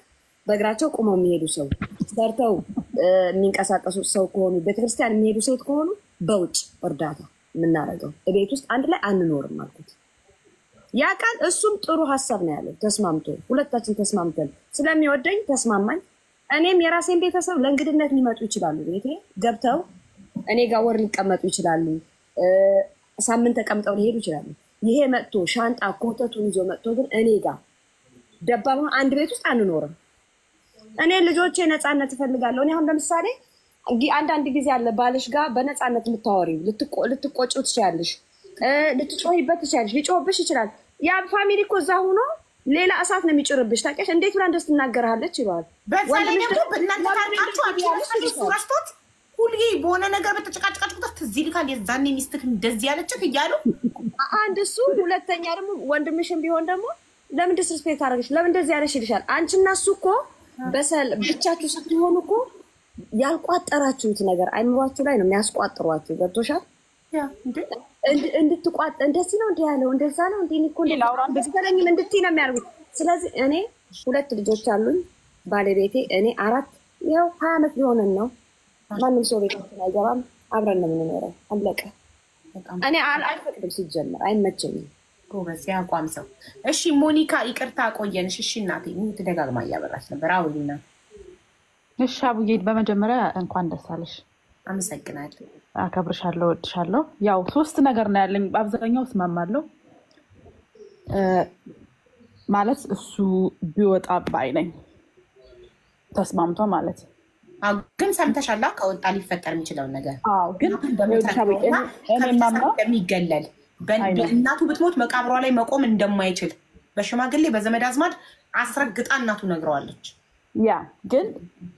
በእግራቸው ቆመው የሚሄዱ ሰው፣ ሰርተው የሚንቀሳቀሱ ሰው ከሆኑ፣ ቤተክርስቲያን የሚሄዱ ሴት ከሆኑ በውጭ እርዳታ የምናደርገው፣ ቤት ውስጥ አንድ ላይ አንኖርም አልኩት። ያ ቃል እሱም ጥሩ ሀሳብ ነው ያለው። ተስማምቶ ሁለታችን ተስማምተን ስለሚወደኝ ተስማማኝ። እኔም የራሴን ቤተሰብ ለእንግድነት ሊመጡ ይችላሉ። ቤቴ ገብተው እኔ ጋር ወር ሊቀመጡ ይችላሉ። ሳምንት ተቀምጠው ሊሄዱ ይችላሉ። ይሄ መጥቶ ሻንጣ ኮተቱን ይዞ መጥቶ ግን እኔ ጋር ደባል ሆኖ አንድ ቤት ውስጥ አንኖርም። እኔ ልጆቼ ነፃነት እፈልጋለሁ። እኔ አሁን ለምሳሌ አንዳንድ ጊዜ አለ ባልሽ ጋር በነፃነት የምታወሪው፣ ልትቆጪው ትችያለሽ፣ ልትጮሂበት ትችያለሽ፣ ሊጮህብሽ ይችላል። ያ family እኮ እዛ ሆኖ ሌላ እሳት ነው የሚጭርብሽ። ታውቂያለሽ? እንዴት ብላ እንደስ ትናገርሃለች ይለዋል። በዛ ላይ ደግሞ እናንተ ታርቃችሁ አንቺ እሱ ረስቶት ሁሌ በሆነ ነገር በተጨቃጨቃችሁ ቁጥር ትዝ ይልካል የዛኔ ሚስትህ እንደዚህ ያለችህ እያሉ። አንድ እሱ፣ ሁለተኛ ደግሞ ወንድምሽም ቢሆን ደግሞ ለምን disrespect አደረገሽ፣ ለምን እንደዚህ ያለሽ ይልሻል። አንቺና እሱ እኮ በሰል ብቻችሁ ስትሆኑ እኮ ያልቋጠራችሁት ነገር አይምሯችሁ ላይ ነው የሚያስቋጥሯችሁ። ገብቶሻል? እንድትቋጥ እንደዚህ ነው እንዲህ ያለው እንደዛ ነው እንዲህ እኔ እኮ እንደዚህ እንድትይ ነው የሚያደርጉት። ስለዚህ እኔ ሁለት ልጆች አሉኝ፣ ባለቤቴ፣ እኔ አራት፣ ይኸው 20 ዓመት ሊሆነን ነው። ማንም ሰው ቤታችን አይገባም። አብረን ነው የምንኖረው። አለቀ። እኔ አልፈቅድም፣ ሲጀመር አይመቸኝም። ጎበዝ የአቋም ሰው። እሺ ሞኒካ፣ ይቅርታ ቆየንሽ። እሺ እናቴ፣ ተደጋግማ እያበራች ነበር። አውሪና። እሺ አቡዬ፣ በመጀመሪያ እንኳን ደስ አለሽ። አመሰግናለሁ። አከብርሻለሁ፣ እወድሻለሁ። ያው ሶስት ነገር ነው ያለኝ። በአብዛኛው እስማማለሁ። ማለት እሱ ቢወጣ ባይ ነኝ፣ ተስማምቶ ማለት። ግን ሰምተሻላ ከወጣ ሊፈጠር የሚችለውን ነገር? አዎ፣ ግን እንደሚገለል፣ እናቱ ብትሞት መቃብሯ ላይ መቆም እንደማይችል በሽማግሌ በዘመድ አዝማድ አስረግጣ እናቱ ነግረዋለች። Yeah፣ ግን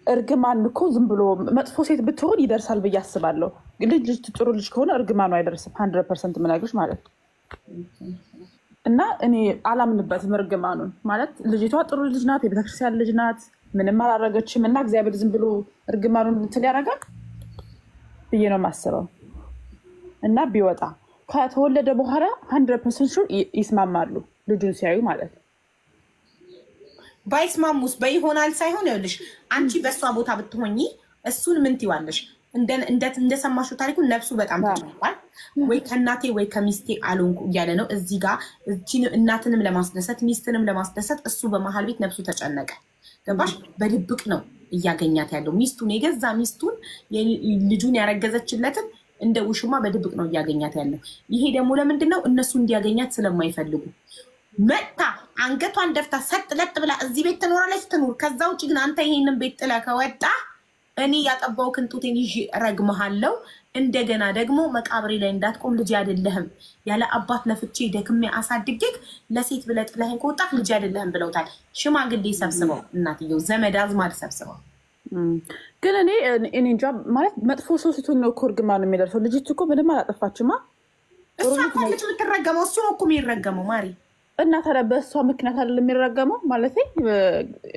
እርግማን እኮ ዝም ብሎ መጥፎ ሴት ብትሆን ይደርሳል ብዬ አስባለሁ። ልጅ ጥሩ ልጅ ከሆነ እርግማኑ አይደርስም። 100% የምነግርሽ ማለት ነው። እና እኔ አላምንበትም እርግማኑን። ማለት ልጅቷ ጥሩ ልጅ ናት፣ የቤተክርስቲያን ልጅ ናት፣ ምንም አላረገችም። እና እግዚአብሔር ዝም ብሎ እርግማኑን እንትን ያደርጋል ብዬ ነው የማስበው። እና ቢወጣ ከተወለደ በኋላ 100% sure ይስማማሉ ልጁን ሲያዩ ማለት ነው። ባይስማሙስ? በይሆናል ሳይሆን ይኸውልሽ፣ አንቺ በእሷ ቦታ ብትሆኚ እሱን ምን ትይዋለሽ? እንደሰማሽው ታሪኩን ነፍሱ በጣም ተጨንቋል። ወይ ከእናቴ ወይ ከሚስቴ አልሆንኩ እያለ ነው። እዚህ ጋር እናትንም ለማስደሰት ሚስትንም ለማስደሰት እሱ በመሀል ቤት ነፍሱ ተጨነቀ። ገባሽ? በድብቅ ነው እያገኛት ያለው ሚስቱን፣ የገዛ ሚስቱን፣ ልጁን ያረገዘችለትን እንደ ውሽማ በድብቅ ነው እያገኛት ያለው። ይሄ ደግሞ ለምንድን ነው? እነሱ እንዲያገኛት ስለማይፈልጉ። መጥታ አንገቷን ደፍታ ሰጥ ለጥ ብላ እዚህ ቤት ትኖራለች፣ ትኑር። ከዛ ውጭ ግን አንተ ይሄንን ቤት ጥለህ ከወጣ እኔ ያጠባሁህን ጡቴን ይዤ እረግምሃለሁ። እንደገና ደግሞ መቃብሬ ላይ እንዳትቆም፣ ልጅ አይደለህም። ያለ አባት ለፍቼ ደክሜ አሳድጌክ ለሴት ብለህ ጥለኸኝ ከወጣህ ልጅ አይደለህም ብለውታል። ሽማግሌ ሰብስበው፣ እናትየው ዘመድ አዝማድ ሰብስበው። ግን እኔ እንጃ፣ ማለት መጥፎ ሰው ስትሆን ነው እኮ እርግማኑ የሚደርሰው። ልጅቱ እኮ ምንም አላጠፋችማ። እሷ እኮ ልጅ የምትረገመው እሱ ነው እኮ የሚረገመው ማሪ። እና ታዲያ በእሷ ምክንያት አይደለም የሚረገመው? ማለት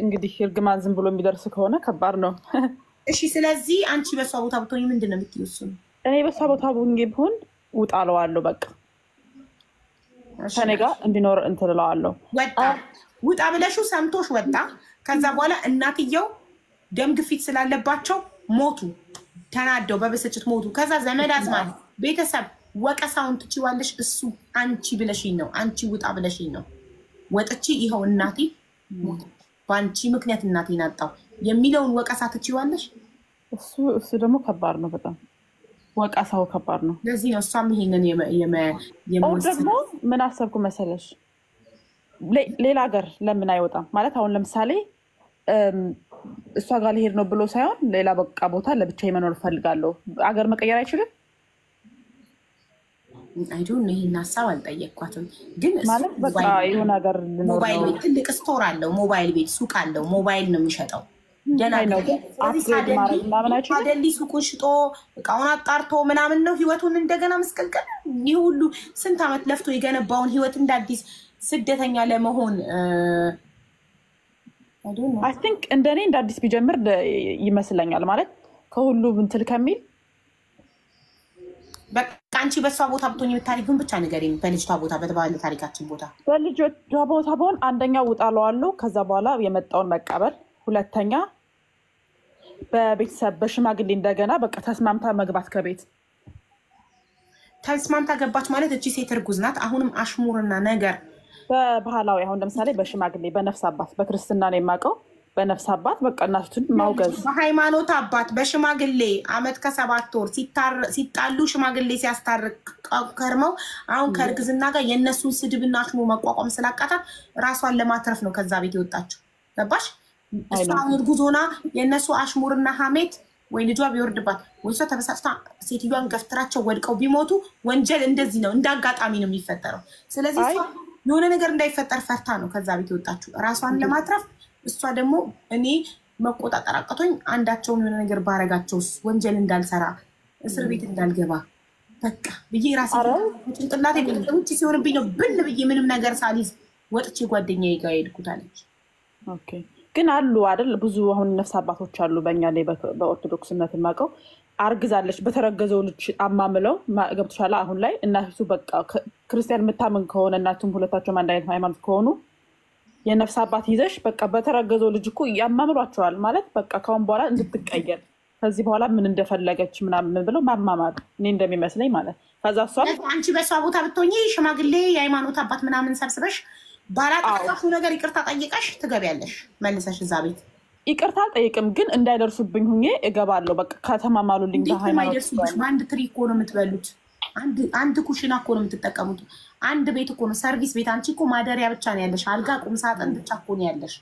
እንግዲህ እርግማን ዝም ብሎ የሚደርስ ከሆነ ከባድ ነው። እሺ፣ ስለዚህ አንቺ በእሷ ቦታ ብትሆኚ ምንድን ነው የምትይው? እሱ እኔ በእሷ ቦታ ብሆን ውጣ እለዋለሁ። በቃ ከእኔ ጋር እንዲኖር እንትን እለዋለሁ። ወጣ፣ ውጣ ብለሽው ሰምቶሽ ወጣ። ከዛ በኋላ እናትየው ደም ግፊት ስላለባቸው ሞቱ። ተናደው በብስጭት ሞቱ። ከዛ ዘመድ አዝማድ ቤተሰብ ወቀሳውን ትችዋለሽ። እሱ አንቺ ብለሽኝ ነው፣ አንቺ ውጣ ብለሽኝ ነው ወጥቼ ይኸው እናቴ በአንቺ ምክንያት እናቴን አጣሁ የሚለውን ወቀሳ ትችዋለሽ። እሱ ደግሞ ከባድ ነው በጣም፣ ወቀሳው ከባድ ነው። ለዚህ ነው እሷም ይሄንን ደግሞ ምን አሰብኩ መሰለሽ፣ ሌላ ሀገር ለምን አይወጣም? ማለት አሁን ለምሳሌ እሷ ጋር ሊሄድ ነው ብሎ ሳይሆን ሌላ በቃ ቦታ ለብቻ መኖር እፈልጋለሁ። አገር መቀየር አይችልም? I don't ይሄን ሀሳብ አልጠየቅኳትም፣ ግን ማለት በቃ የሆነ ሀገር ልኖር ሞባይል ነው። ቤት ትልቅ store አለው። ሞባይል ቤት ሱቅ አለው። ሞባይል ነው የሚሸጠው። ደህና upgrade ማድረግ ምናምን አይችልም? Suddenly ሱቁን ሽጦ እቃውን አጣርቶ ምናምን ነው ህይወቱን እንደገና ምስቅልቅል፣ ይህ ሁሉ ስንት ዓመት ለፍቶ የገነባውን ህይወት እንደ አዲስ ስደተኛ ለመሆን I don't know። I think እንደኔ እንደ አዲስ ቢጀምር ይመስለኛል። ማለት ከሁሉም እንትን ከሚል። በቃ አንቺ በእሷ ቦታ ብትሆኝ የምታደርጊውን ብቻ ንገሪኝ። በልጅቷ ቦታ፣ በተባለ ታሪካችን ቦታ። በልጆቿ ቦታ ብሆን አንደኛው ውጣ እለዋለሁ። ከዛ በኋላ የመጣውን መቀበል፣ ሁለተኛ በቤተሰብ በሽማግሌ እንደገና በቃ ተስማምታ መግባት ከቤት። ተስማምታ ገባች ማለት እቺ ሴት እርጉዝ ናት። አሁንም አሽሙርና ነገር። በባህላዊ አሁን ለምሳሌ በሽማግሌ፣ በነፍስ አባት፣ በክርስትና ነው የማውቀው። በነፍስ አባት በቃ እናቱን ማውገዝ። በሃይማኖት አባት፣ በሽማግሌ አመት ከ7 ወር ሲጣሉ ሽማግሌ ሲያስታርቅ ከርመው አሁን ከእርግዝና ጋር የእነሱን ስድብና አሽሙር መቋቋም ስላቃታት ራሷን ለማትረፍ ነው ከዛ ቤት የወጣችው። ገባሽ? እሷ አሁን እርጉዝ ሆና የእነሱ አሽሙርና ሀሜት ወይ ልጇ ቢወርድባት ወይ እሷ ተበሳጭታ ሴትዮዋን ገፍትራቸው ወድቀው ቢሞቱ ወንጀል እንደዚህ ነው፣ እንደ አጋጣሚ ነው የሚፈጠረው። ስለዚህ እሷ የሆነ ነገር እንዳይፈጠር ፈርታ ነው ከዛ ቤት የወጣችው ራሷን ለማትረፍ። እሷ ደግሞ እኔ መቆጣጠር አቅቶኝ አንዳቸውን የሆነ ነገር ባረጋቸውስ ወንጀል እንዳልሰራ፣ እስር ቤት እንዳልገባ በቃ ብዬ ራሴ ጭንቅላቴ ቁጥጥር ውጭ ሲሆንብኝ ነው ብን ብዬ ምንም ነገር ሳልይዝ ወጥቼ ጓደኛዬ ጋር የሄድኩት አለች። Okay፣ ግን አሉ አይደል ብዙ አሁን ነፍስ አባቶች አሉ በእኛ ላይ በኦርቶዶክስ እምነት የማውቀው፣ አርግዛለች በተረገዘው ልጅ አማምለው ገብቶሻል። አሁን ላይ እናቲቱ በቃ ክርስቲያን የምታምን ከሆነ፣ እናቱም ሁለታቸውም አንድ አይነት ሃይማኖት ከሆኑ፣ የነፍስ አባት ይዘሽ በቃ በተረገዘው ልጅ እኮ ያማምሏቸዋል። ማለት በቃ ካሁን በኋላ እንድትቀየር፣ ከዚህ በኋላ ምን እንደፈለገች ምናምን ብለው ማማማል እኔ እንደሚመስለኝ ማለት ከዛ እሷም አንቺ በእሷ ቦታ ብትሆኚ ሽማግሌ፣ የሃይማኖት አባት ምናምን ሰብስበሽ ባላጠፋሽው ነገር ይቅርታ ጠይቀሽ ትገቢያለሽ መልሰሽ እዛ ቤት? ይቅርታ አልጠይቅም፣ ግን እንዳይደርሱብኝ ሁኜ እገባለሁ። በቃ ከተማማሉልኝ እንዴት ነው በሃይማኖት። የማይደርሱብሽ? በአንድ ትሪ እኮ ነው የምትበሉት። አንድ ኩሽና እኮ ነው የምትጠቀሙት። አንድ ቤት እኮ ነው፣ service ቤት። አንቺ እኮ ማደሪያ ብቻ ነው ያለሽ። አልጋ፣ ቁም ሳጥን ብቻ እኮ ነው ያለሽ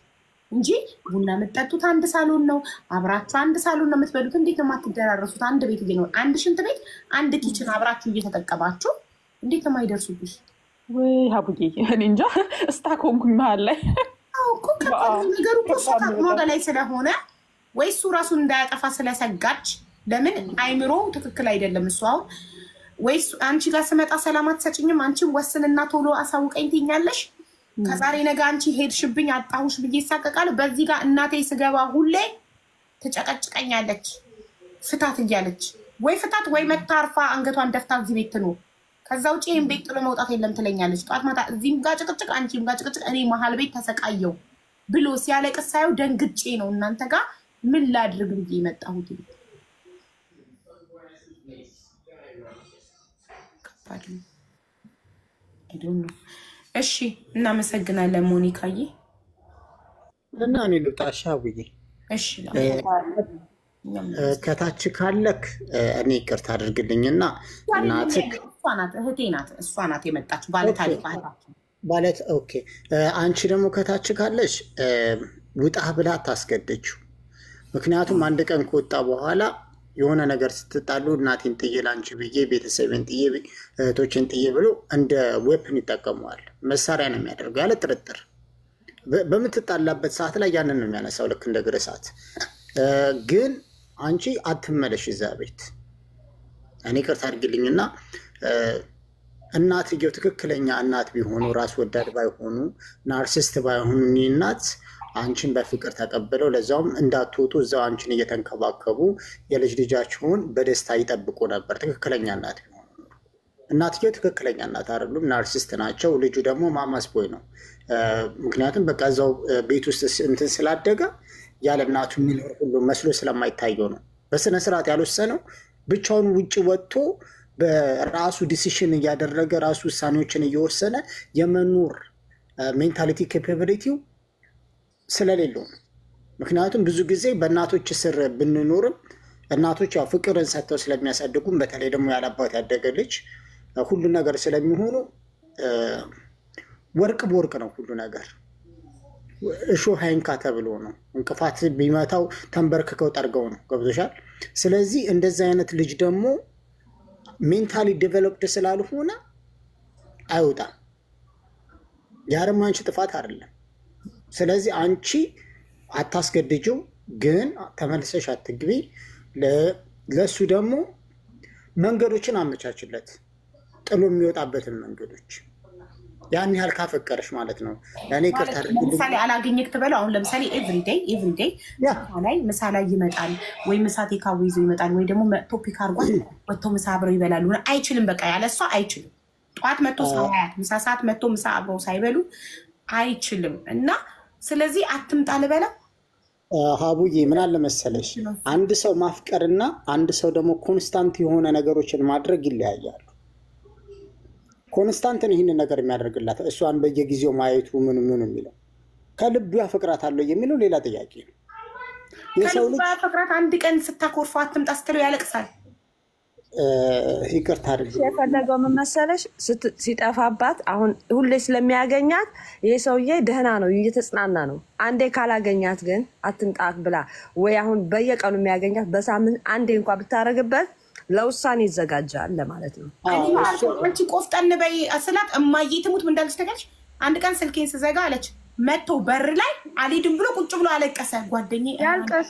እንጂ ቡና የምትጠጡት አንድ ሳሎን ነው። አብራችሁ አንድ ሳሎን ነው የምትበሉት። እንዴት ነው የማትደራረሱት? አንድ ቤት እየኖር፣ አንድ ሽንት ቤት፣ አንድ kitchen አብራችሁ እየተጠቀማችሁ እንዴት ነው የማይደርሱብሽ? ወይ ሀቡዬ፣ እኔ እንጃ፣ stuck ሆንኩኝ መሀል ላይ። አዎ እኮ ከባድ ነው ነገሩ እኮ። እሷ ከአቅሟ በላይ ስለሆነ ወይ እሱ ራሱን እንዳያጠፋ ስለሰጋች፣ ለምን አይምሮ ትክክል አይደለም እሱ አሁን፣ ወይ አንቺ ጋር ስመጣ ሰላም አትሰጭኝም፣ አንቺም ወስንና ቶሎ አሳውቀኝ ትኛለሽ። ከዛሬ ነገ አንቺ ሄድሽብኝ አጣሁሽ ብዬ ይሳቀቃለሁ። በዚህ ጋር እናቴ ስገባ ሁሌ ትጨቀጭቀኛለች፣ ፍታት እያለች፣ ወይ ፍታት ወይ መታ አርፋ አንገቷን ደፍታ እዚህ ቤት ትኖር። ከዛ ውጭ ይህን ቤት ጥሎ መውጣት የለም ትለኛለች። ጠዋት ማታ እዚህም ጋር ጭቅጭቅ፣ አንቺም ጋር ጭቅጭቅ፣ እኔ መሀል ቤት ተሰቃየው ብሎ ሲያለቅስ ሳየው ደንግጬ ነው እናንተ ጋር ምን ላድርግ ብዬ የመጣሁት። ከባድ ነው። I don't know። እሺ፣ እናመሰግናለን ሞኒካዬ። እና እኔ ልውጣ። እሺ አቡዬ። እሺ። ከታች ካለክ እኔ ይቅርታ አድርግልኝና እናትክ እሷ ናት፣ እህቴ ናት። እሷ ናት የመጣችው፣ ባለታሪክ እህታችን። ማለት okay። አንቺ ደግሞ ከታች ካለሽ ውጣ ብላ አታስገድችው። ምክንያቱም አንድ ቀን ከወጣ በኋላ የሆነ ነገር ስትጣሉ እናቴን ጥዬ ለአንቺ ብዬ፣ ቤተሰቤን ጥዬ፣ እህቶችን ጥዬ ብሎ እንደ weapon ይጠቀመዋል። መሳሪያ ነው የሚያደርገው ያለ ጥርጥር። በምትጣላበት ሰዓት ላይ ያንን ነው የሚያነሳው፣ ልክ እንደ እግር እሳት። ግን አንቺ አትመለሽ እዛ ቤት። እኔ ይቅርታ አድርጊልኝና እናትየው ትክክለኛ እናት ቢሆኑ፣ ራስ ወዳድ ባይሆኑ፣ narcissist ባይሆኑ፣ እኒህ እናት አንቺን በፍቅር ተቀብለው፣ ለዛውም እንዳትወጡ እዛው አንቺን እየተንከባከቡ የልጅ ልጃቸውን በደስታ ይጠብቁ ነበር። ትክክለኛ እናት ቢሆኑ። እናትየው ትክክለኛ እናት አይደሉም፣ narcissist ናቸው። ልጁ ደግሞ mama's boy ነው። ምክንያቱም በቃ እዛው ቤት ውስጥ እንትን ስላደገ ያለ እናቱ የሚኖር ሁሉ መስሎ ስለማይታየው ነው። በስነ ስርዓት ያልወሰነው፣ ብቻውን ውጭ ወጥቶ በራሱ decision እያደረገ፣ ራሱ ውሳኔዎችን እየወሰነ የመኖር mentality capability ው ስለሌለው ነው። ምክንያቱም ብዙ ጊዜ በእናቶች ስር ብንኖርም እናቶች ያው ፍቅርን ሰጥተው ስለሚያሳድጉም፣ በተለይ ደግሞ ያለአባት ያደገ ልጅ ሁሉ ነገር ስለሚሆኑ ወርቅ በወርቅ ነው ሁሉ ነገር። እሾህ አይንካ ተብሎ ነው። እንቅፋት ቢመታው ተንበርክከው ጠርገው ነው። ገብቶሻል? ስለዚህ እንደዚህ አይነት ልጅ ደግሞ mentally developed ስላልሆነ አይወጣም። ያ ደግሞ አንቺ ጥፋት አይደለም። ስለዚህ አንቺ አታስገድጂው፣ ግን ተመልሰሽ አትግቢ። ለእሱ ደግሞ መንገዶችን አመቻችለት፣ ጥሎ የሚወጣበትን መንገዶች፣ ያን ያህል ካፈቀረሽ ማለት ነው። ለእኔ ይቅርታ አድርግልኝ። ለምሳሌ አላገኘክ ትበለው። አሁን ለምሳሌ everyday everyday ላይ ምሳ ላይ ይመጣል፣ ወይ ምሳ takeaway ይዞ ይመጣል፣ ወይ ደግሞ መጥቶ pick አድርጓት ወጥቶ ምሳ አብረው ይበላሉ። አይችልም፣ በቃ ያለ እሷ አይችልም። ጠዋት መጥቶ ሳያት፣ ምሳ ሰዓት መጥቶ ምሳ አብረው ሳይበሉ አይችልም። እና ስለዚህ አትምጣ ልበለው? ሀቡዬ ምን አለ መሰለሽ፣ አንድ ሰው ማፍቀርና አንድ ሰው ደግሞ constant የሆነ ነገሮችን ማድረግ ይለያያሉ። Constant ን ይህንን ነገር የሚያደርግላት እሷን በየጊዜው ማየቱ ምኑ ምኑ የሚለው ከልቡ ያፈቅራታለሁ የሚለው ሌላ ጥያቄ ነው። የሰው ከልቡ ልጅ ፍቅራት አንድ ቀን ስታኮርፈው አትምጣ ስትለው ያለቅሳል። ይቅርታ አድርጊ የፈለገው ምን መሰለሽ፣ ሲጠፋባት አሁን ሁሌ ስለሚያገኛት ይህ ሰውዬ ደህና ነው፣ እየተጽናና ነው። አንዴ ካላገኛት ግን አትምጣት ብላ ወይ አሁን በየቀኑ የሚያገኛት በሳምንት አንዴ እንኳ ብታደርግበት ለውሳኔ ይዘጋጃል ለማለት ነው። አንቺ ቆፍጠን በይ ስላት እማዬ ትሙት ምን እንዳለች ታውቂያለሽ? አንድ ቀን ስልኬን ስዘጋ አለች መጥቶ በር ላይ አልሄድም ብሎ ቁጭ ብሎ አለቀሰ። ጓደኛዬ ያልቀስ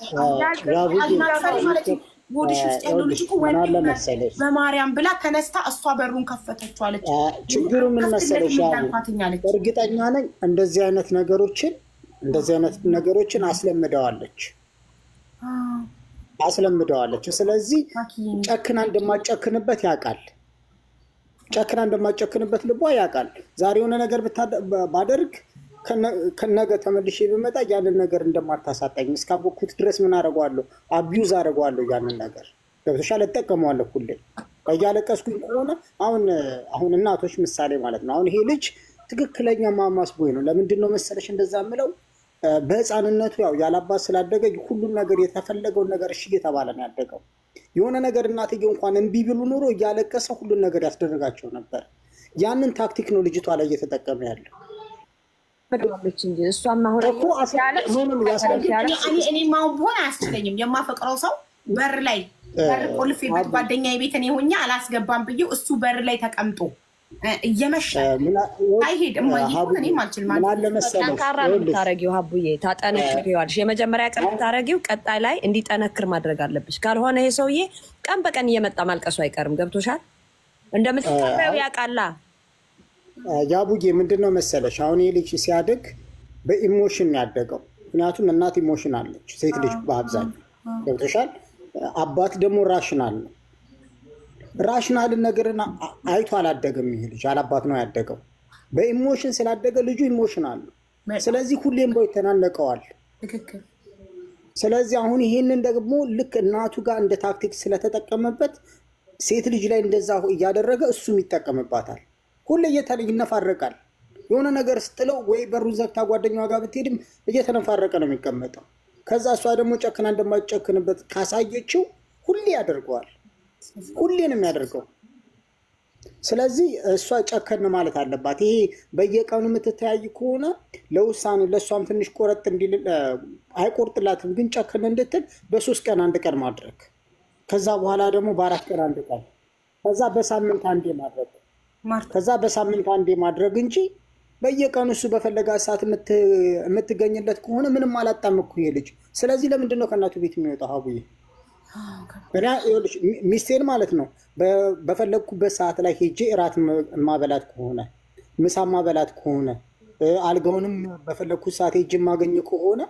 አልናፈሪ ማለት ሆድሽ ውስጥ ያለው ልጅ እኮ ምን አለ ወንድ ነው መሰለሽ በማርያም ብላ ተነስታ እሷ በሩን ከፈተችው አለች። ችግሩ ምን መሰለሽ አቡ፣ እንዳልኳትኝ አለች። እርግጠኛ ነኝ እንደዚህ አይነት ነገሮችን አስለምደዋለች። ስለዚህ ጨክና እንደማጨክንበት ያውቃል። ጨክና እንደማጨክንበት ልቧ ያውቃል። ዛሬ የሆነ ነገር ባደርግ ከነገ ተመልሼ ብመጣ ያንን ነገር እንደማታሳጣኝ እስካወቅኩት ድረስ ምን አደርገዋለሁ? Abuse አደርገዋለሁ። ያንን ነገር ገብቶሻል? እጠቀመዋለሁ። ሁሌ እያለቀስኩኝ ከሆነ አሁን እናቶች ምሳሌ ማለት ነው። አሁን ይሄ ልጅ ትክክለኛ mama's boy ነው። ለምንድን ነው መሰለሽ እንደዛ የምለው? በህፃንነቱ ያው ያላባት ስላደገ ሁሉም ነገር የተፈለገውን ነገር እሺ እየተባለ ነው ያደገው። የሆነ ነገር እናትየው እንኳን እምቢ ቢሉ ኖሮ እያለቀሰ ሁሉን ነገር ያስደረጋቸው ነበር። ያንን ታክቲክ ነው ልጅቷ ላይ እየተጠቀመ ያለው ትለምደዋለች እንጂ እሷም አሁን እኮ ምንም ያስለምድ እኔም አሁን ብሆን አያስችለኝም። የማፈቅረው ሰው በር ላይ በር ቆልፌበት ጓደኛዬ ቤት እኔ ሆኜ አላስገባም ብዬው እሱ በር ላይ ተቀምጦ እየመሸ አይሄድ እማዬ እኮ እኔም አልችልም። ምን አለ መሰለሽ ጠንካራ ነው የምታረጊው ሀቡዬ፣ ታጠነክሪዋለሽ። የመጀመሪያ ቀን የምታረጊው ቀጣይ ላይ እንዲጠነክር ማድረግ አለብሽ። ካልሆነ ይሄ ሰውዬ ቀን በቀን እየመጣ ማልቀሱ አይቀርም። ገብቶሻል? እንደምትቀበዩ ያውቃላ። ያቡዬ ምንድን ነው መሰለሽ፣ አሁን ይህ ልጅ ሲያድግ በ emotion ነው ያደገው። ምክንያቱም እናት emotion አለች፣ ሴት ልጅ በአብዛኛው ገብቶሻል። አባት ደግሞ rational ነው። Rational ን ነገርን አይቶ አላደገም። ይሄ ልጅ አላባት ነው ያደገው። በ emotion ስላደገ ልጁ emotional ነው። ስለዚህ ሁሌም በው ይተናነቀዋል። ትክክል። ስለዚህ አሁን ይሄንን ደግሞ ልክ እናቱ ጋር እንደ ታክቲክ ስለተጠቀመበት ሴት ልጅ ላይ እንደዛ እያደረገ እሱም ይጠቀምባታል። ሁሌ ይነፋረቃል። የሆነ ነገር ስትለው ወይ በሩን ዘግታ ጓደኛዋ ጋር ብትሄድም እየተነፋረቀ ነው የሚቀመጠው። ከዛ እሷ ደግሞ ጨክና እንደማትጨክንበት ካሳየችው ሁሌ ያደርገዋል። ሁሌ ነው የሚያደርገው። ስለዚህ እሷ ጨከን ማለት አለባት። ይሄ በየቀኑ የምትተያይ ከሆነ ለውሳኔ ለእሷም ትንሽ ቆረጥ እንዲል አይቆርጥላትም፣ ግን ጨከን እንድትል በ3 ቀን አንድ ቀን ማድረግ፣ ከዛ በኋላ ደግሞ በ4 ቀን አንድ ቀን፣ ከዛ በሳምንት አንዴ ማድረግ፣ ከዛ በሳምንት አንዴ ማድረግ እንጂ በየቀኑ እሱ በፈለጋ ሰዓት የምትገኝለት ከሆነ ምንም አላጣም እኮ ይሄ ልጅ። ስለዚህ ለምንድን ነው ከእናቱ ቤት የሚወጣው? ሀቡዬ እኔ ይኸውልሽ ሚስቴን ማለት ነው በፈለግኩበት ሰዓት ላይ ሄጄ እራት ማበላት ከሆነ፣ ምሳ ማበላት ከሆነ፣ አልጋውንም በፈለግኩት ሰዓት ሄጄ የማገኝ ከሆነ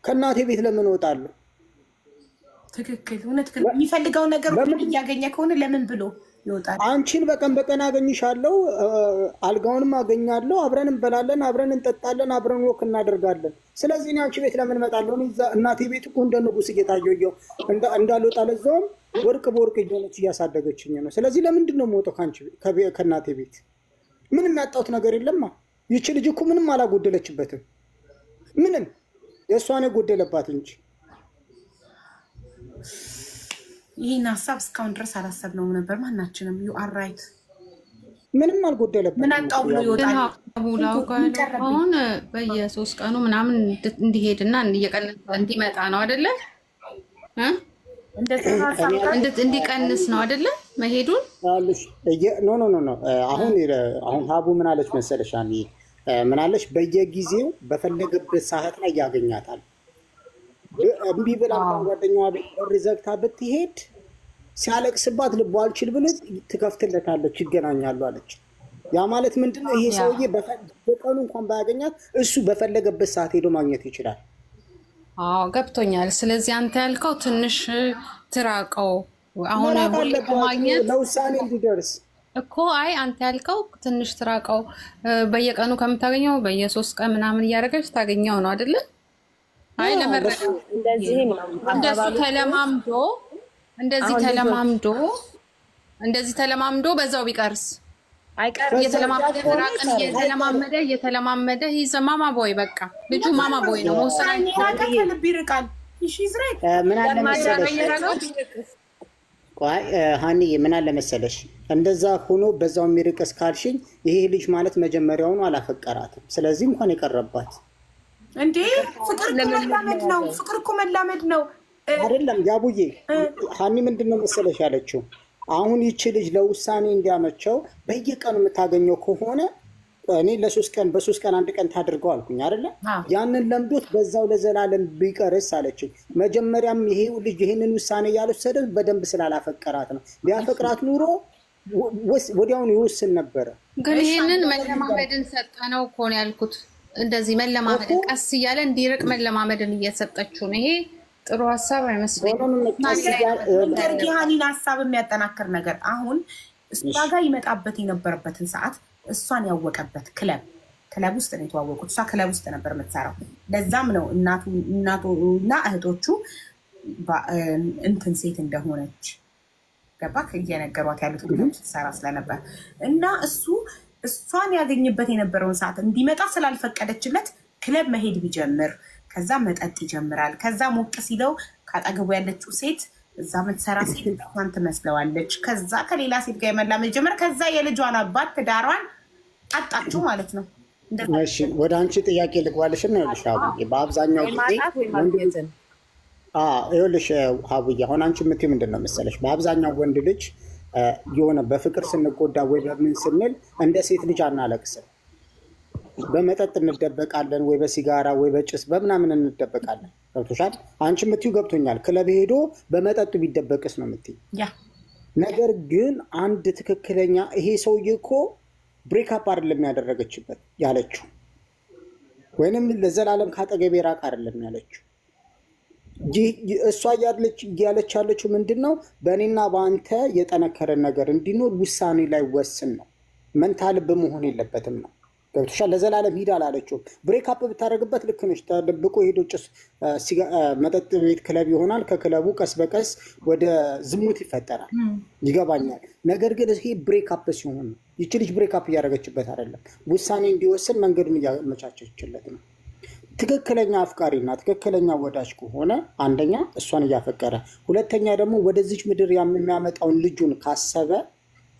ከእናቴ ቤት ለምን እወጣለሁ? ትክክል፣ እውነት የሚፈልገው ነገር እያገኘ ከሆነ ለምን ብሎ ይወጣል? አንቺን በቀን በቀን አገኝሻለሁ፣ አልጋውንም አገኛለሁ፣ አብረን እንበላለን፣ አብረን እንጠጣለን፣ አብረን walk እናደርጋለን። ስለዚህ እኔ አንቺ ቤት ለምን እመጣለሁ? እኔ እዛ እናቴ ቤት እኮ እንደ ንጉስ እየታየሁ እንዳልወጣ ለዛውም ወርቅ በወርቅ እየሆነች እያሳደገችኝ ነው። ስለዚህ ለምንድን ነው የምወጣው ከእናቴ ቤት? ምንም ያጣሁት ነገር የለማ። ይቺ ልጅ እኮ ምንም አላጎደለችበትም። ምንም የእሷን የጎደለባት እንጂ። ይህን ሀሳብ እስካሁን ድረስ አላሰብነውም ነበር ማናችንም። You are right። ምንም አልጎደለበትም። ምን አጣው ብሎ ይወጣል? አሁን በየ3 ቀኑ ምናምን እንዲሄድና እየቀነሰ እንዲመጣ ነው አይደለ? እንዲቀንስ ነው አይደለ? መሄዱን። No, no, no, no። አሁን ሀቡ ምን አለች መሰለሽ? አንዬ ምን አለች? በየጊዜው በፈለገበት ሰዓት ላይ ያገኛታል። እምቢ ብላ እንኳን ጓደኛዋ ቤት በር ዘግታ ብትሄድ ሲያለቅስባት ልቧ አልችል ብሎ ትከፍትለታለች፣ ይገናኛሉ አለች። ያ ማለት ምንድን ነው? ይሄ ሰውዬ በቀኑ እንኳን ባያገኛት እሱ በፈለገበት ሰዓት ሄዶ ማግኘት ይችላል። አዎ ገብቶኛል። ስለዚህ አንተ ያልከው ትንሽ ትራቀው አሁን መራቅ አለባት ማግኘት ለውሳኔ እንዲደርስ። እኮ አይ አንተ ያልከው ትንሽ ትራቀው፣ በየቀኑ ከምታገኘው በየ3 ቀን ምናምን እያደረገች ታገኘው ነው አይደለ? አይ ለመረዳት እንደዚህም ነው እንደሱ አባባሉ። ተለማምዶ እንደዚህ አሁን ልጆች ተለማምዶ እንደዚህ ተለማምዶ በዛው ቢቀርስ አይቀርም። እየተለማመደ ከሆነ መራቅን አይቀርም። እየተለማመደ እየተለማመደ he's a mama boy፣ በቃ ልጁ mama boy ነው። መወሰን ከዓይን የራቀ ከልብ ይርቃል። She's right. ምን አለ መሰለሽ፣ የራቀው ቆይ ሀኒዬ፣ ምን አለ መሰለሽ፣ እንደዛ ሆኖ በዛው የሚርቅ እስካልሽኝ ይሄ ልጅ ማለት መጀመሪያውኑ አላፈቀራትም። ስለዚህ እንኳን የቀረባት እንዴ፣ ፍቅር እኮ መላመድ ነው። ፍቅር እኮ መላመድ ነው። አይደለም ያቡዬ። ሀኒ ምንድን ነው መሰለሽ ያለችው፣ አሁን ይቺ ልጅ ለውሳኔ እንዲያመቸው በየቀኑ የምታገኘው ከሆነ እኔ ለ3 ቀን በ3 ቀን አንድ ቀን ታድርገው አልኩኝ አይደለ? ያንን ለምዶት በዛው ለዘላለም ቢቀርስ አለችኝ። መጀመሪያም ይሄ ልጅ ይሄንን ውሳኔ ያልወሰደ በደንብ ስላላፈቀራት ነው። ቢያፈቅራት ኑሮ ወዲያውኑ ይወስን ነበረ። ግን ይሄንን መለማመድን ሰጠነው እኮ ነው ያልኩት። እንደዚህ መለማመድን ቀስ እያለ እንዲርቅ መለማመድን እየሰጠችው ነው። ይሄ ጥሩ ሀሳብ አይመስለኝም። ሆኖም ቀስ እያለ ነገር የሀኒን ሀሳብ የሚያጠናክር ነገር፣ አሁን እሷ ጋር ይመጣበት የነበረበትን ሰዓት፣ እሷን ያወቀበት ክለብ፣ ክለብ ውስጥ ነው የተዋወቁት። እሷ ክለብ ውስጥ ነበር የምትሰራው። ለዛም ነው እናቱ እና እህቶቹ እንትን ሴት እንደሆነች ገባ እየነገሯት ያሉት፣ ክለብ ስትሰራ ስለነበር። እና እሱ እሷን ያገኝበት የነበረውን ሰዓት እንዲመጣ ስላልፈቀደችለት ክለብ መሄድ ቢጀምር ከዛ መጠጥ ይጀምራል። ከዛ ሞቅ ሲለው ካጠገቡ ያለችው ሴት፣ እዛ የምትሰራ ሴት እሷን ትመስለዋለች። ከዛ ከሌላ ሴት ጋር የመላመድ ጀመር። ከዛ የልጇን አባት ትዳሯን አጣችው ማለት ነው። እንደዛ። እሺ፣ ወደ አንቺ ጥያቄ ልግባልሽ ነው። ይኸውልሽ ሀቡዬ፣ በአብዛኛው ወይ ጊዜ ማጣት ወይ ወንድ ልጅ ማግኘትን። ይኸውልሽ ሀቡዬ፣ አሁን አንቺ የምትይው ምንድን ነው መሰለሽ፣ በአብዛኛው ወንድ ልጅ የሆነ በፍቅር ስንጎዳ ወይ በምን ስንል እንደ ሴት ልጅ አናለቅስም። በመጠጥ እንደበቃለን፣ ወይ በሲጋራ ወይ በጭስ በምናምን እንደበቃለን። ገብቶሻል? አንቺ የምትይው ገብቶኛል። ክለብ ሄዶ በመጠጡ ቢደበቅስ ነው የምትይው። ነገር ግን አንድ ትክክለኛ ይሄ ሰውዬ እኮ break up አይደለም ያደረገችበት ያለችው፣ ወይንም ለዘላለም ካጠገቤ ራቅ አይደለም ያለችው። እሷ እያለች ያለችው ምንድን ነው? በእኔና በአንተ የጠነከረ ነገር እንዲኖር ውሳኔ ላይ ወስን ነው። መንታ ልብ መሆን የለበትም ነው። ገብቶሻል? ለዘላለም ሂድ አላለችውም። Break up ብታደርግበት ልክ ነሽ። ተደብቆ ሄዶ ጭስ መጠጥ ቤት ክለብ ይሆናል። ከክለቡ ቀስ በቀስ ወደ ዝሙት ይፈጠራል። ይገባኛል። ነገር ግን ይሄ break up ሲሆን ነው። ይቺ ልጅ break up እያደረገችበት አይደለም። ውሳኔ እንዲወስን መንገዱን እያመቻቸችለት ነው። ትክክለኛ አፍቃሪና ትክክለኛ ወዳጅ ከሆነ አንደኛ እሷን እያፈቀረ፣ ሁለተኛ ደግሞ ወደዚች ምድር የሚያመጣውን ልጁን ካሰበ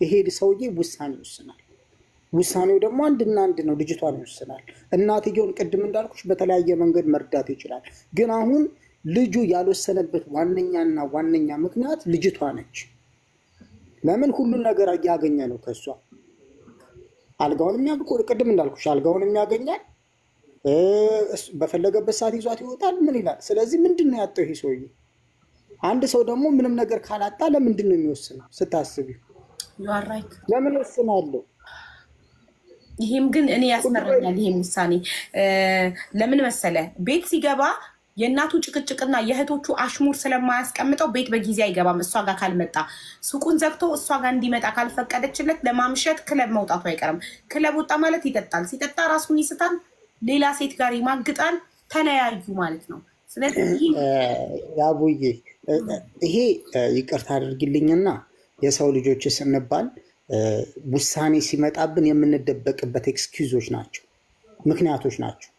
ይሄ ሰውዬ ውሳኔ ይወስናል። ውሳኔው ደግሞ አንድና አንድ ነው፣ ልጅቷን ይወስናል። እናትየውን ቅድም እንዳልኩሽ በተለያየ መንገድ መርዳት ይችላል። ግን አሁን ልጁ ያልወሰነበት ዋነኛና ዋነኛ ምክንያት ልጅቷ ነች። ለምን? ሁሉን ነገር እያገኘ ነው ከእሷ። አልጋውን ቅድም እንዳልኩሽ አልጋውን ያገኛል። በፈለገበት ሰዓት ይዟት ይወጣል። ምን ይላል? ስለዚህ ምንድን ነው ያጣው ይሄ ሰውዬ? አንድ ሰው ደግሞ ምንም ነገር ካላጣ ለምንድን ነው የሚወስነው? ስታስቢው You are right. ለምን ወስናለሁ? ይሄም ግን እኔ ያስመረኛል። ይሄም ውሳኔ ለምን መሰለ፣ ቤት ሲገባ የእናቱ ጭቅጭቅና የእህቶቹ አሽሙር ስለማያስቀምጠው ቤት በጊዜ አይገባም። እሷ ጋር ካልመጣ፣ ሱቁን ዘግቶ እሷ ጋር እንዲመጣ ካልፈቀደችለት ለማምሸት ክለብ መውጣቱ አይቀርም። ክለብ ወጣ ማለት ይጠጣል። ሲጠጣ ራሱን ይስታል፣ ሌላ ሴት ጋር ይማግጣል። ተለያዩ ማለት ነው። ስለዚህ ያቡዬ፣ ይሄ ይቅርታ አድርጊልኝና የሰው ልጆች ስንባል ውሳኔ ሲመጣብን የምንደበቅበት excuse ኦች ናቸው፣ ምክንያቶች ናቸው።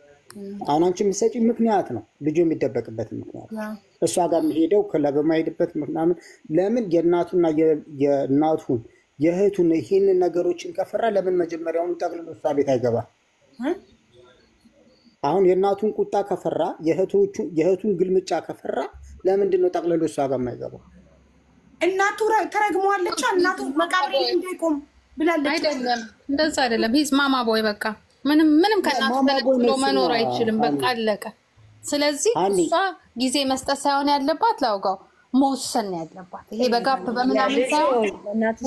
አሁን አንቺ የምትሰጪ ምክንያት ነው ልጁ የሚደበቅበትን ምክንያት፣ እሷ ጋር የሚሄደው ክለብ የማይሄድበት ምናምን። ለምን የእናቱና የእናቱን የእህቱን ይህንን ነገሮችን ከፈራ ለምን መጀመሪያውኑ ጠቅልሎ እሷ ቤት አይገባም? አሁን የእናቱን ቁጣ ከፈራ፣ የእህቱን ግልምጫ ከፈራ ለምንድን ነው ጠቅልሎ እሷ ጋር የማይገባው? እናቱ ተረግመዋለች። እናቱ መቃብሬ እንዳይቆም ብላለች። አይደለም፣ እንደዛ አይደለም። He's mama boy፣ በቃ ምንም ምንም ከእናቱ ተነጥሎ መኖር አይችልም። በቃ አለቀ። ስለዚህ እሷ ጊዜ መስጠት ሳይሆን ያለባት ላውጋው መወሰን ነው ያለባት። ይሄ በ gap በምናምን ሳይሆን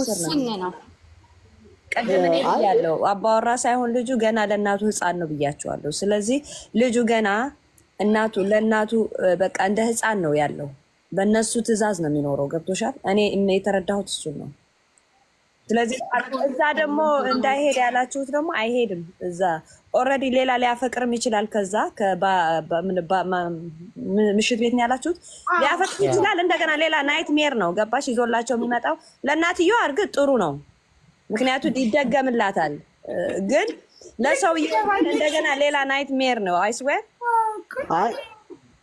ውስን ነው። ቅድም እኔ ብያለሁ፣ አባወራ ሳይሆን ልጁ ገና ለእናቱ ሕፃን ነው ብያቸዋለሁ። ስለዚህ ልጁ ገና እናቱ ለእናቱ በቃ እንደ ሕፃን ነው ያለው። በእነሱ ትዕዛዝ ነው የሚኖረው። ገብቶሻል? እኔ የተረዳሁት እሱን ነው። ስለዚህ እዛ ደግሞ እንዳይሄድ ያላችሁት ደግሞ አይሄድም። እዛ already ሌላ ሊያፈቅርም ይችላል። ከዛ ምሽት ቤት ነው ያላችሁት፣ ሊያፈቅር ይችላል። እንደገና ሌላ nightmare ነው፣ ገባሽ? ይዞላቸው የሚመጣው ለእናትየዋ እርግጥ ጥሩ ነው፣ ምክንያቱ ይደገምላታል። ግን ለሰውዬው እንደገና ሌላ nightmare ነው። I swear. አይ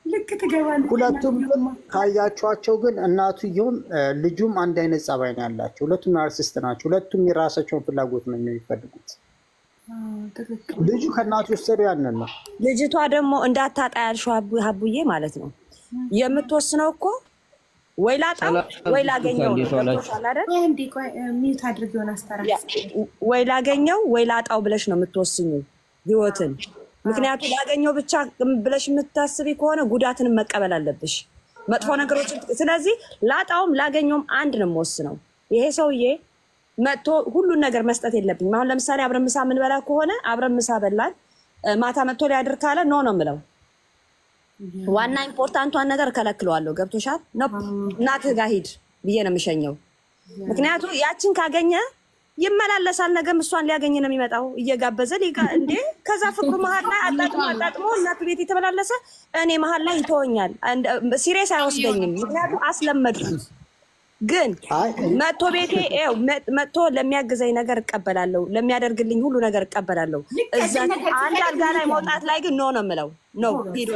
ልክ ትገባለች። ሁለቱም ግን ካያቸዋቸው ግን እናትየውም ልጁም አንድ አይነት ጸባይ ነው ያላቸው። ሁለቱም narcissist ናቸው። ሁለቱም የራሳቸውን ፍላጎት ነው የሚፈልጉት። ልጁ ከእናቱ የወሰደው ያንን ነው። ልጅቷ ደግሞ እንዳታጣ ያልሽው ሀቡዬ ማለት ነው፣ የምትወስነው እኮ ወይ ላጣው ወይ ላገኘው ነው። ገብቶሻል አይደል? እንዴ ቆይ mute አድርጊውን አስተራ። ወይ ላገኘው ወይ ላጣው ብለሽ ነው የምትወስኙ ህይወትን። ምክንያቱም ላገኘው ብቻ ብለሽ የምታስቢ ከሆነ ጉዳትንም መቀበል አለብሽ፣ መጥፎ ነገሮችን። ስለዚህ ላጣውም ላገኘውም አንድ ነው የምወስነው። ይሄ ሰውዬ መጥቶ ሁሉን ነገር መስጠት የለብኝም። አሁን ለምሳሌ አብረን ምሳ የምንበላ ከሆነ አብረን ምሳ በላን፣ ማታ መጥቶ ሊያድር ካለ no ነው የምለው። ዋና important ቷን ነገር እከለክለዋለሁ። ገብቶሻል? No፣ እናትህ ጋር ሂድ ብዬ ነው የምሸኘው። ምክንያቱ ያችን ካገኘ ይመላለሳል። ነገም እሷን ሊያገኝ ነው የሚመጣው እየጋበዘ እንዴ። ከዛ ፍቅሩ መሀል ላይ አጣጥሞ አጣጥሞ እናቱ ቤት የተመላለሰ እኔ መሀል ላይ ይተወኛል። Serious አይወስደኝም። ምክንያቱ አስለመድኩት። ግን መጥቶ ቤቴ ይኸው መጥቶ ለሚያግዘኝ ነገር እቀበላለሁ፣ ለሚያደርግልኝ ሁሉ ነገር እቀበላለሁ። እዛ አንድ አልጋ ላይ መውጣት ላይ ግን no ነው የምለው። No፣ ሂድ።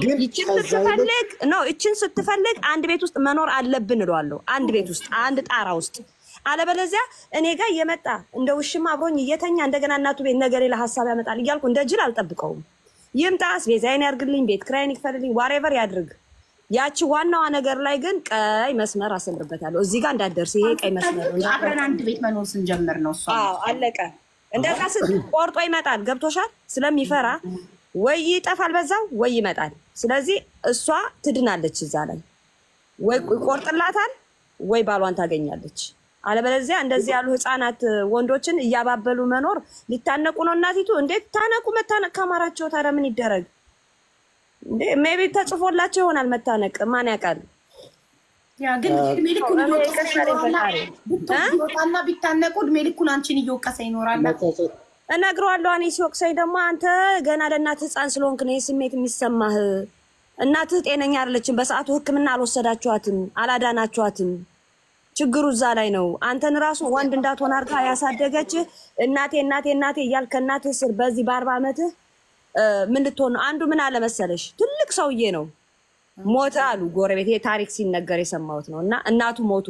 ግን ይችን ከዛ ይልቅ ስትፈልግ no፣ ይችን ስትፈልግ አንድ ቤት ውስጥ መኖር አለብን እለዋለሁ። አንድ ቤት ውስጥ፣ አንድ ጣራ ውስጥ። አለበለዚያ እኔ ጋር እየመጣ እንደ ውሽማ አብሮኝ እየተኛ እንደገና እናቱ ቤት ነገ ሌላ ሀሳብ ያመጣል እያልኩ እንደ ጅል አልጠብቀውም። ይምጣ፣ አስቤዛዬን ያርግልኝ፣ ቤት ክራይን ይክፈልልኝ፣ whatever ያድርግ። ያቺ ዋናዋ ነገር ላይ ግን ቀይ መስመር አሰምርበታለሁ። እዚህ ጋር እንዳትደርስ፣ ይሄ ቀይ መስመር ነው። አብረን አንድ ቤት መኖር ስንጀምር ነው እሷ። አዎ አለቀ። እንደዛ ስል ቆርጦ ይመጣል። ገብቶሻል? ስለሚፈራ ወይ ይጠፋል በዛው ወይ ይመጣል። ስለዚህ እሷ ትድናለች እዛ ላይ፣ ወይ ይቆርጥላታል ወይ ባሏን ታገኛለች። አለበለዚያ እንደዚህ ያሉ ህፃናት ወንዶችን እያባበሉ መኖር ሊታነቁ ነው። እናቲቱ እንዴት ታነቁ? መታነቅ ካማራቸው ታዲያ ምን ይደረግ? እንዴ maybe ተጽፎላቸው ይሆናል መታነቅ፣ ማን ያውቃል? ያ ግን እድሜ ልኩን እየወቀሰ ይኖራል። ቢወጣና ቢታነቁ እድሜ ልኩን አንቺን እየወቀሰ ይኖራል። መጸጸት እነግረዋለሁ። እኔ ሲወቅሰኝ ደግሞ አንተ ገና ለእናትህ ህፃን ስለሆንክ ነው ይህ ስሜት የሚሰማህ። እናትህ ጤነኛ አይደለችም። በሰዓቱ ሕክምና አልወሰዳችኋትም፣ አላዳናችኋትም። ችግሩ እዛ ላይ ነው። አንተን ራሱ ወንድ እንዳትሆን አድርጋ ያሳደገችህ እናቴ እናቴ እናቴ እያልክ ከእናትህ ስር በዚህ በ40 ዓመትህ ምን ልትሆን ነው? አንዱ ምን አለ መሰለሽ፣ ትልቅ ሰውዬ ነው፣ ሞተ አሉ ጎረቤት። ይሄ ታሪክ ሲነገር የሰማሁት ነው። እና እናቱ ሞቱ።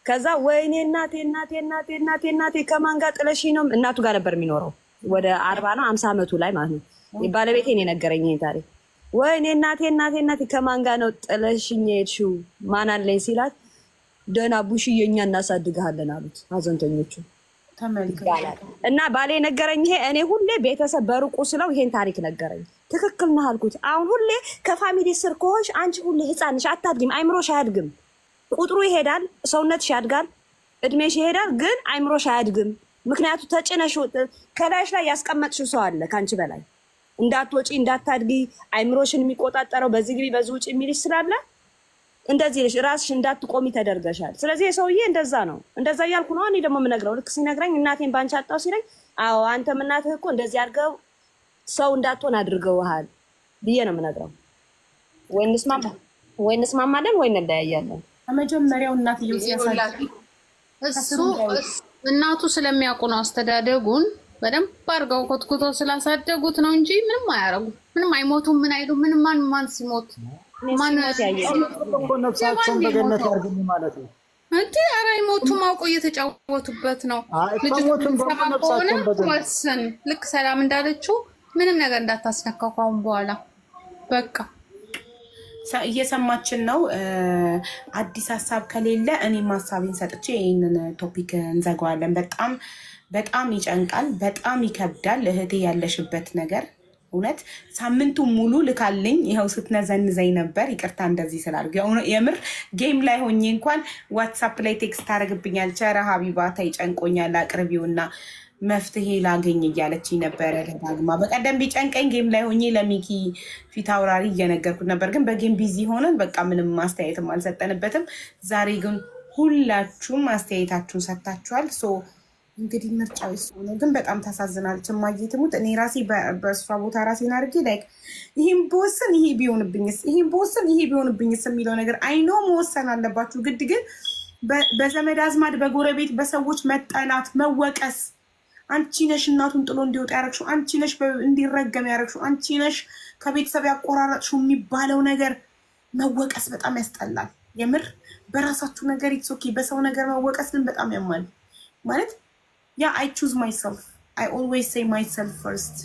ከዛ ወይኔ እናቴ እናቴ እናቴ እናቴ እናቴ ከማን ጋር ጥለሽኝ ነው? እናቱ ጋር ነበር የሚኖረው፣ ወደ 40 ነው 50 ዓመቱ ላይ ማለት ነው። ባለቤቴን የነገረኝ ይሄን ታሪክ። ወይኔ እናቴ እናቴ እናቴ ከማን ጋር ነው ጥለሽኝ የሄድሽው? ማን አለኝ ሲላት ደህና ቡሽዬ እኛ እናሳድግሃለን አሉት ሀዘንተኞቹ ይባላል። እና ባሌ ነገረኝ። ይሄ እኔ ሁሌ ቤተሰብ በሩቁ ስለው ይሄን ታሪክ ነገረኝ። ትክክል ነህ አልኩት። አሁን ሁሌ ከ family ስር ከሆንሽ አንቺ ሁሌ ህፃን ነሽ፣ አታድጊም፣ አይምሮሽ አያድግም። ቁጥሩ ይሄዳል፣ ሰውነትሽ ያድጋል፣ እድሜሽ ይሄዳል፣ ግን አይምሮሽ አያድግም። ምክንያቱ ተጭነሽ ከላይሽ ላይ ያስቀመጥሽው ሰው አለ ከአንቺ በላይ፣ እንዳትወጪ እንዳታድጊ አይምሮሽን የሚቆጣጠረው፣ በዚህ ግቢ በዚህ ውጪ የሚልሽ ስላለ እንደዚህ ነሽ፣ ራስሽ እንዳትቆሚ ተደርገሻል። ስለዚህ የሰውዬ እንደዛ ነው፣ እንደዛ እያልኩ ነው እኔ ደግሞ የምነግረው። ልክ ሲነግረኝ እናቴን ባንቺ አጣው ሲለኝ አዎ አንተም እናትህ እኮ እንደዚህ አድርገው ሰው እንዳትሆን አድርገውሃል ብዬ ነው የምነግረው። ወይ እንስማማለን ወይ እንለያያለን። ከመጀመሪያው እናትየው ሲያሳድግ እሱ እናቱ ስለሚያውቁ ነው፣ አስተዳደጉን በደንብ አድርገው ኮትኩቶ ስላሳደጉት ነው እንጂ ምንም አያረጉም፣ ምንም አይሞቱም፣ ምን አይሉ፣ ምንም ማን ማን ሲሞት ማን እኮ ነፍሳቸውን በገነት ያርግልኝ ማለት ነው። እንዴ ኧረ አይሞቱም፣ አውቀው እየተጫወቱበት ነው። አይ ልጅቱ ከሞቱም ደግሞ የምትሰማ ከሆነ ነፍሳቸውን በገነት ወስን። ልክ ሰላም እንዳለችው ምንም ነገር እንዳታስነካው ካሁን በኋላ በቃ። እየሰማችን ነው። አዲስ ሀሳብ ከሌለ እኔም ሀሳቤን ሰጥቼ ይህንን topic እንዘጋዋለን። በጣም በጣም ይጨንቃል፣ በጣም ይከብዳል። እህቴ ያለሽበት ነገር እውነት ሳምንቱ ሙሉ ልካልኝ ይኸው ስትነዘንዘኝ ነበር። ይቅርታ እንደዚህ ስላልኩ የምር game ላይ ሆኜ እንኳን WhatsApp ላይ text ታደርግብኛል። ቸረ ሀቢባ ተይ ጨንቆኛል፣ አቅርቢውና መፍትሄ ላገኝ እያለችኝ ነበረ ደጋግማ። በቀደም ቢጨንቀኝ game ላይ ሆኜ ለሚኪ ፊት አውራሪ እየነገርኩት ነበር፣ ግን በ game busy ሆነን በቃ ምንም ማስተያየትም አልሰጠንበትም። ዛሬ ግን ሁላችሁም አስተያየታችሁን ሰጥታችኋል። So እንግዲህ ምርጫው እሱ ነው። ግን በጣም ታሳዝናለች። እማዬ ትሙት እኔ ራሴ በእሷ ቦታ ራሴን አድርጌ like ይህም በወስን ይሄ ቢሆንብኝስ፣ ይህም በወስን ይሄ ቢሆንብኝስ የሚለው ነገር I know መወሰን አለባችሁ ግድ። ግን በዘመድ አዝማድ፣ በጎረቤት፣ በሰዎች መጠላት፣ መወቀስ፣ አንቺ ነሽ እናቱን ጥሎ እንዲወጣ ያረግሽው፣ አንቺ ነሽ እንዲረገም ያረግሽው፣ አንቺ ነሽ ከቤተሰብ ያቆራረጥሽው የሚባለው ነገር መወቀስ በጣም ያስጠላል። የምር በራሳችሁ ነገር it's okay፣ በሰው ነገር መወቀስ ግን በጣም ያማል። ማለት yeah, I choose myself, I always say myself first።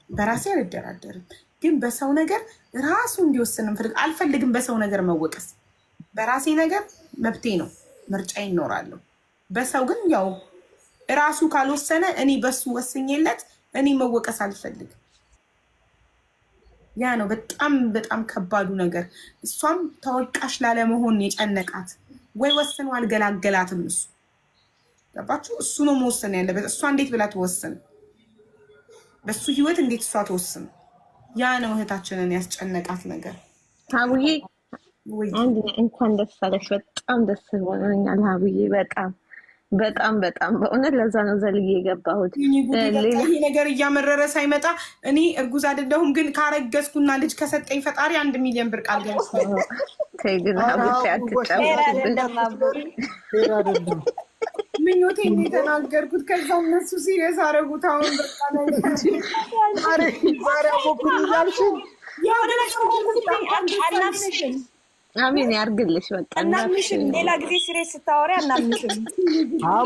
በራሴ አልደራደርም፣ ግን በሰው ነገር ራሱ እንዲወስን አልፈልግም። በሰው ነገር መወቀስ። በራሴ ነገር መብቴ ነው፣ ምርጫ ይኖራለሁ። በሰው ግን ያው ራሱ ካልወሰነ እኔ በሱ ወስኜለት እኔ መወቀስ አልፈልግም። ያ ነው በጣም በጣም ከባዱ ነገር። እሷም ተወቃሽ ላለመሆን የጨነቃት ወይ ወስኖ አልገላገላትም። እሱ ገባችሁ? እሱ ነው መወሰን ያለበት። እሷ እንዴት ብላ ትወስን? በሱ ህይወት እንዴት እሷ ትወስን? ያ ነው እህታችንን ያስጨነቃት ነገር። ሀቡዬ፣ አንድ እንኳን ደስ አለሽ። በጣም ደስ ብሎኛል ሀቡዬ፣ በጣም በጣም በጣም በእውነት ለዛ ነው ዘልዬ የገባሁት። ይሄ ነገር እያመረረ ሳይመጣ እኔ እርጉዝ አይደለሁም፣ ግን ካረገዝኩና ልጅ ከሰጠኝ ፈጣሪ 1 ሚሊዮን ብር ቃል ገብቻለሁ። ተይ ግን ሀቡቴ አትጫወትብን። ምኞቴን የተናገርኩት ከዛ እነሱ serious አደረጉት። አሁን በቃ ዛሬ አቦኩኝ እያልሽኝ አናምንሽም። አሜን ያርግልሽ። በቃ አናምንሽም። ሌላ ጊዜ serious ስታወሪ አናምንሽም።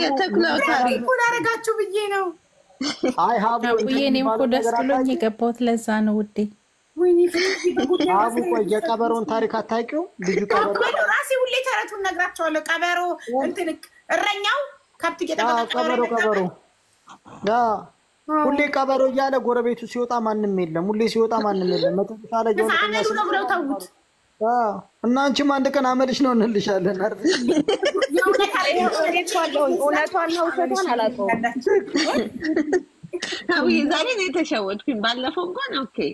የተኩላው ታሪክ እኮ ላደርጋችሁ ብዬ ነው። አይ ሀቡ፣ አቡዬ፣ እኔም እኮ ደስ ብሎኝ የገባሁት ለዛ ነው ውዴ። ወይኔ ፍቅር፣ በጉዳይ ሀቡ፣ ቆይ የቀበሮን ታሪክ አታውቂውም? ልጁ ቀበሮ ራሴ ሁሌ ተረቱን ነግራቸዋለሁ። ቀበሮ እንትን እረኛው ከብት እየጠበቀ ቀበሮ ቀበሮ ሁሌ ቀበሮ እያለ ጎረቤቱ ሲወጣ ማንም የለም። ሁሌ ሲወጣ ማንም የለም። መጨረሻ ላይ የሆነ ቀን አመሉ ነው ብለው ተዉት። እና አንቺም አንድ ቀን አመልሽ ነው እንልሻለን። እውነቷን ነው ውሸቷን አላውቀውም። ሀቡዬ፣ ዛሬ ነው የተሸወድኩኝ። ባለፈው እንኳን okay፣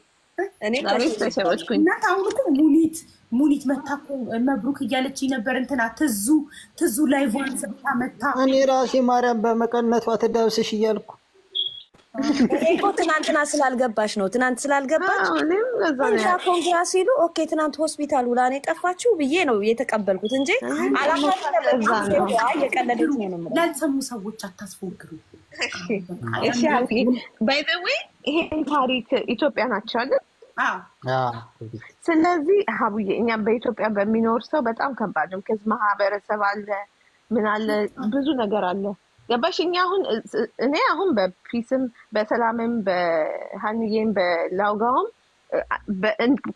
ዛሬ ተሸወድኩኝ። እናት አሁን እኮ ሙኒት ሙኒት መታ እኮ መብሩክ እያለች ነበር። እንትና ትዙ ትዙ live ዋን ሰብታ መታ። እኔ ራሴ ማርያም በመቀነቷ ትዳብስሽ እያልኩ። እኔ እኮ ትናንትና ስላልገባሽ ነው። ትናንት ስላልገባች እኔም ለዛ ነው congra congra ሲሉ okay ትናንት ሆስፒታል ውላ ነው የጠፋችው ብዬ ነው የተቀበልኩት እንጂ አላማ የቀለደች ነው የምለው። ላልሰሙ ሰዎች አታስፎግሩ። እሺ ሀቡዬ፣ by the way ይሄን ታሪክ ኢትዮጵያ ናቸው አይደል? ስለዚህ ሀቡዬ፣ እኛ በኢትዮጵያ በሚኖር ሰው በጣም ከባድ ነው። ከዚ ማህበረሰብ አለ፣ ምን አለ፣ ብዙ ነገር አለ። ገባሽ? እኛ አሁን እኔ አሁን በ peace ም በሰላምም በሀንዬም በላውጋውም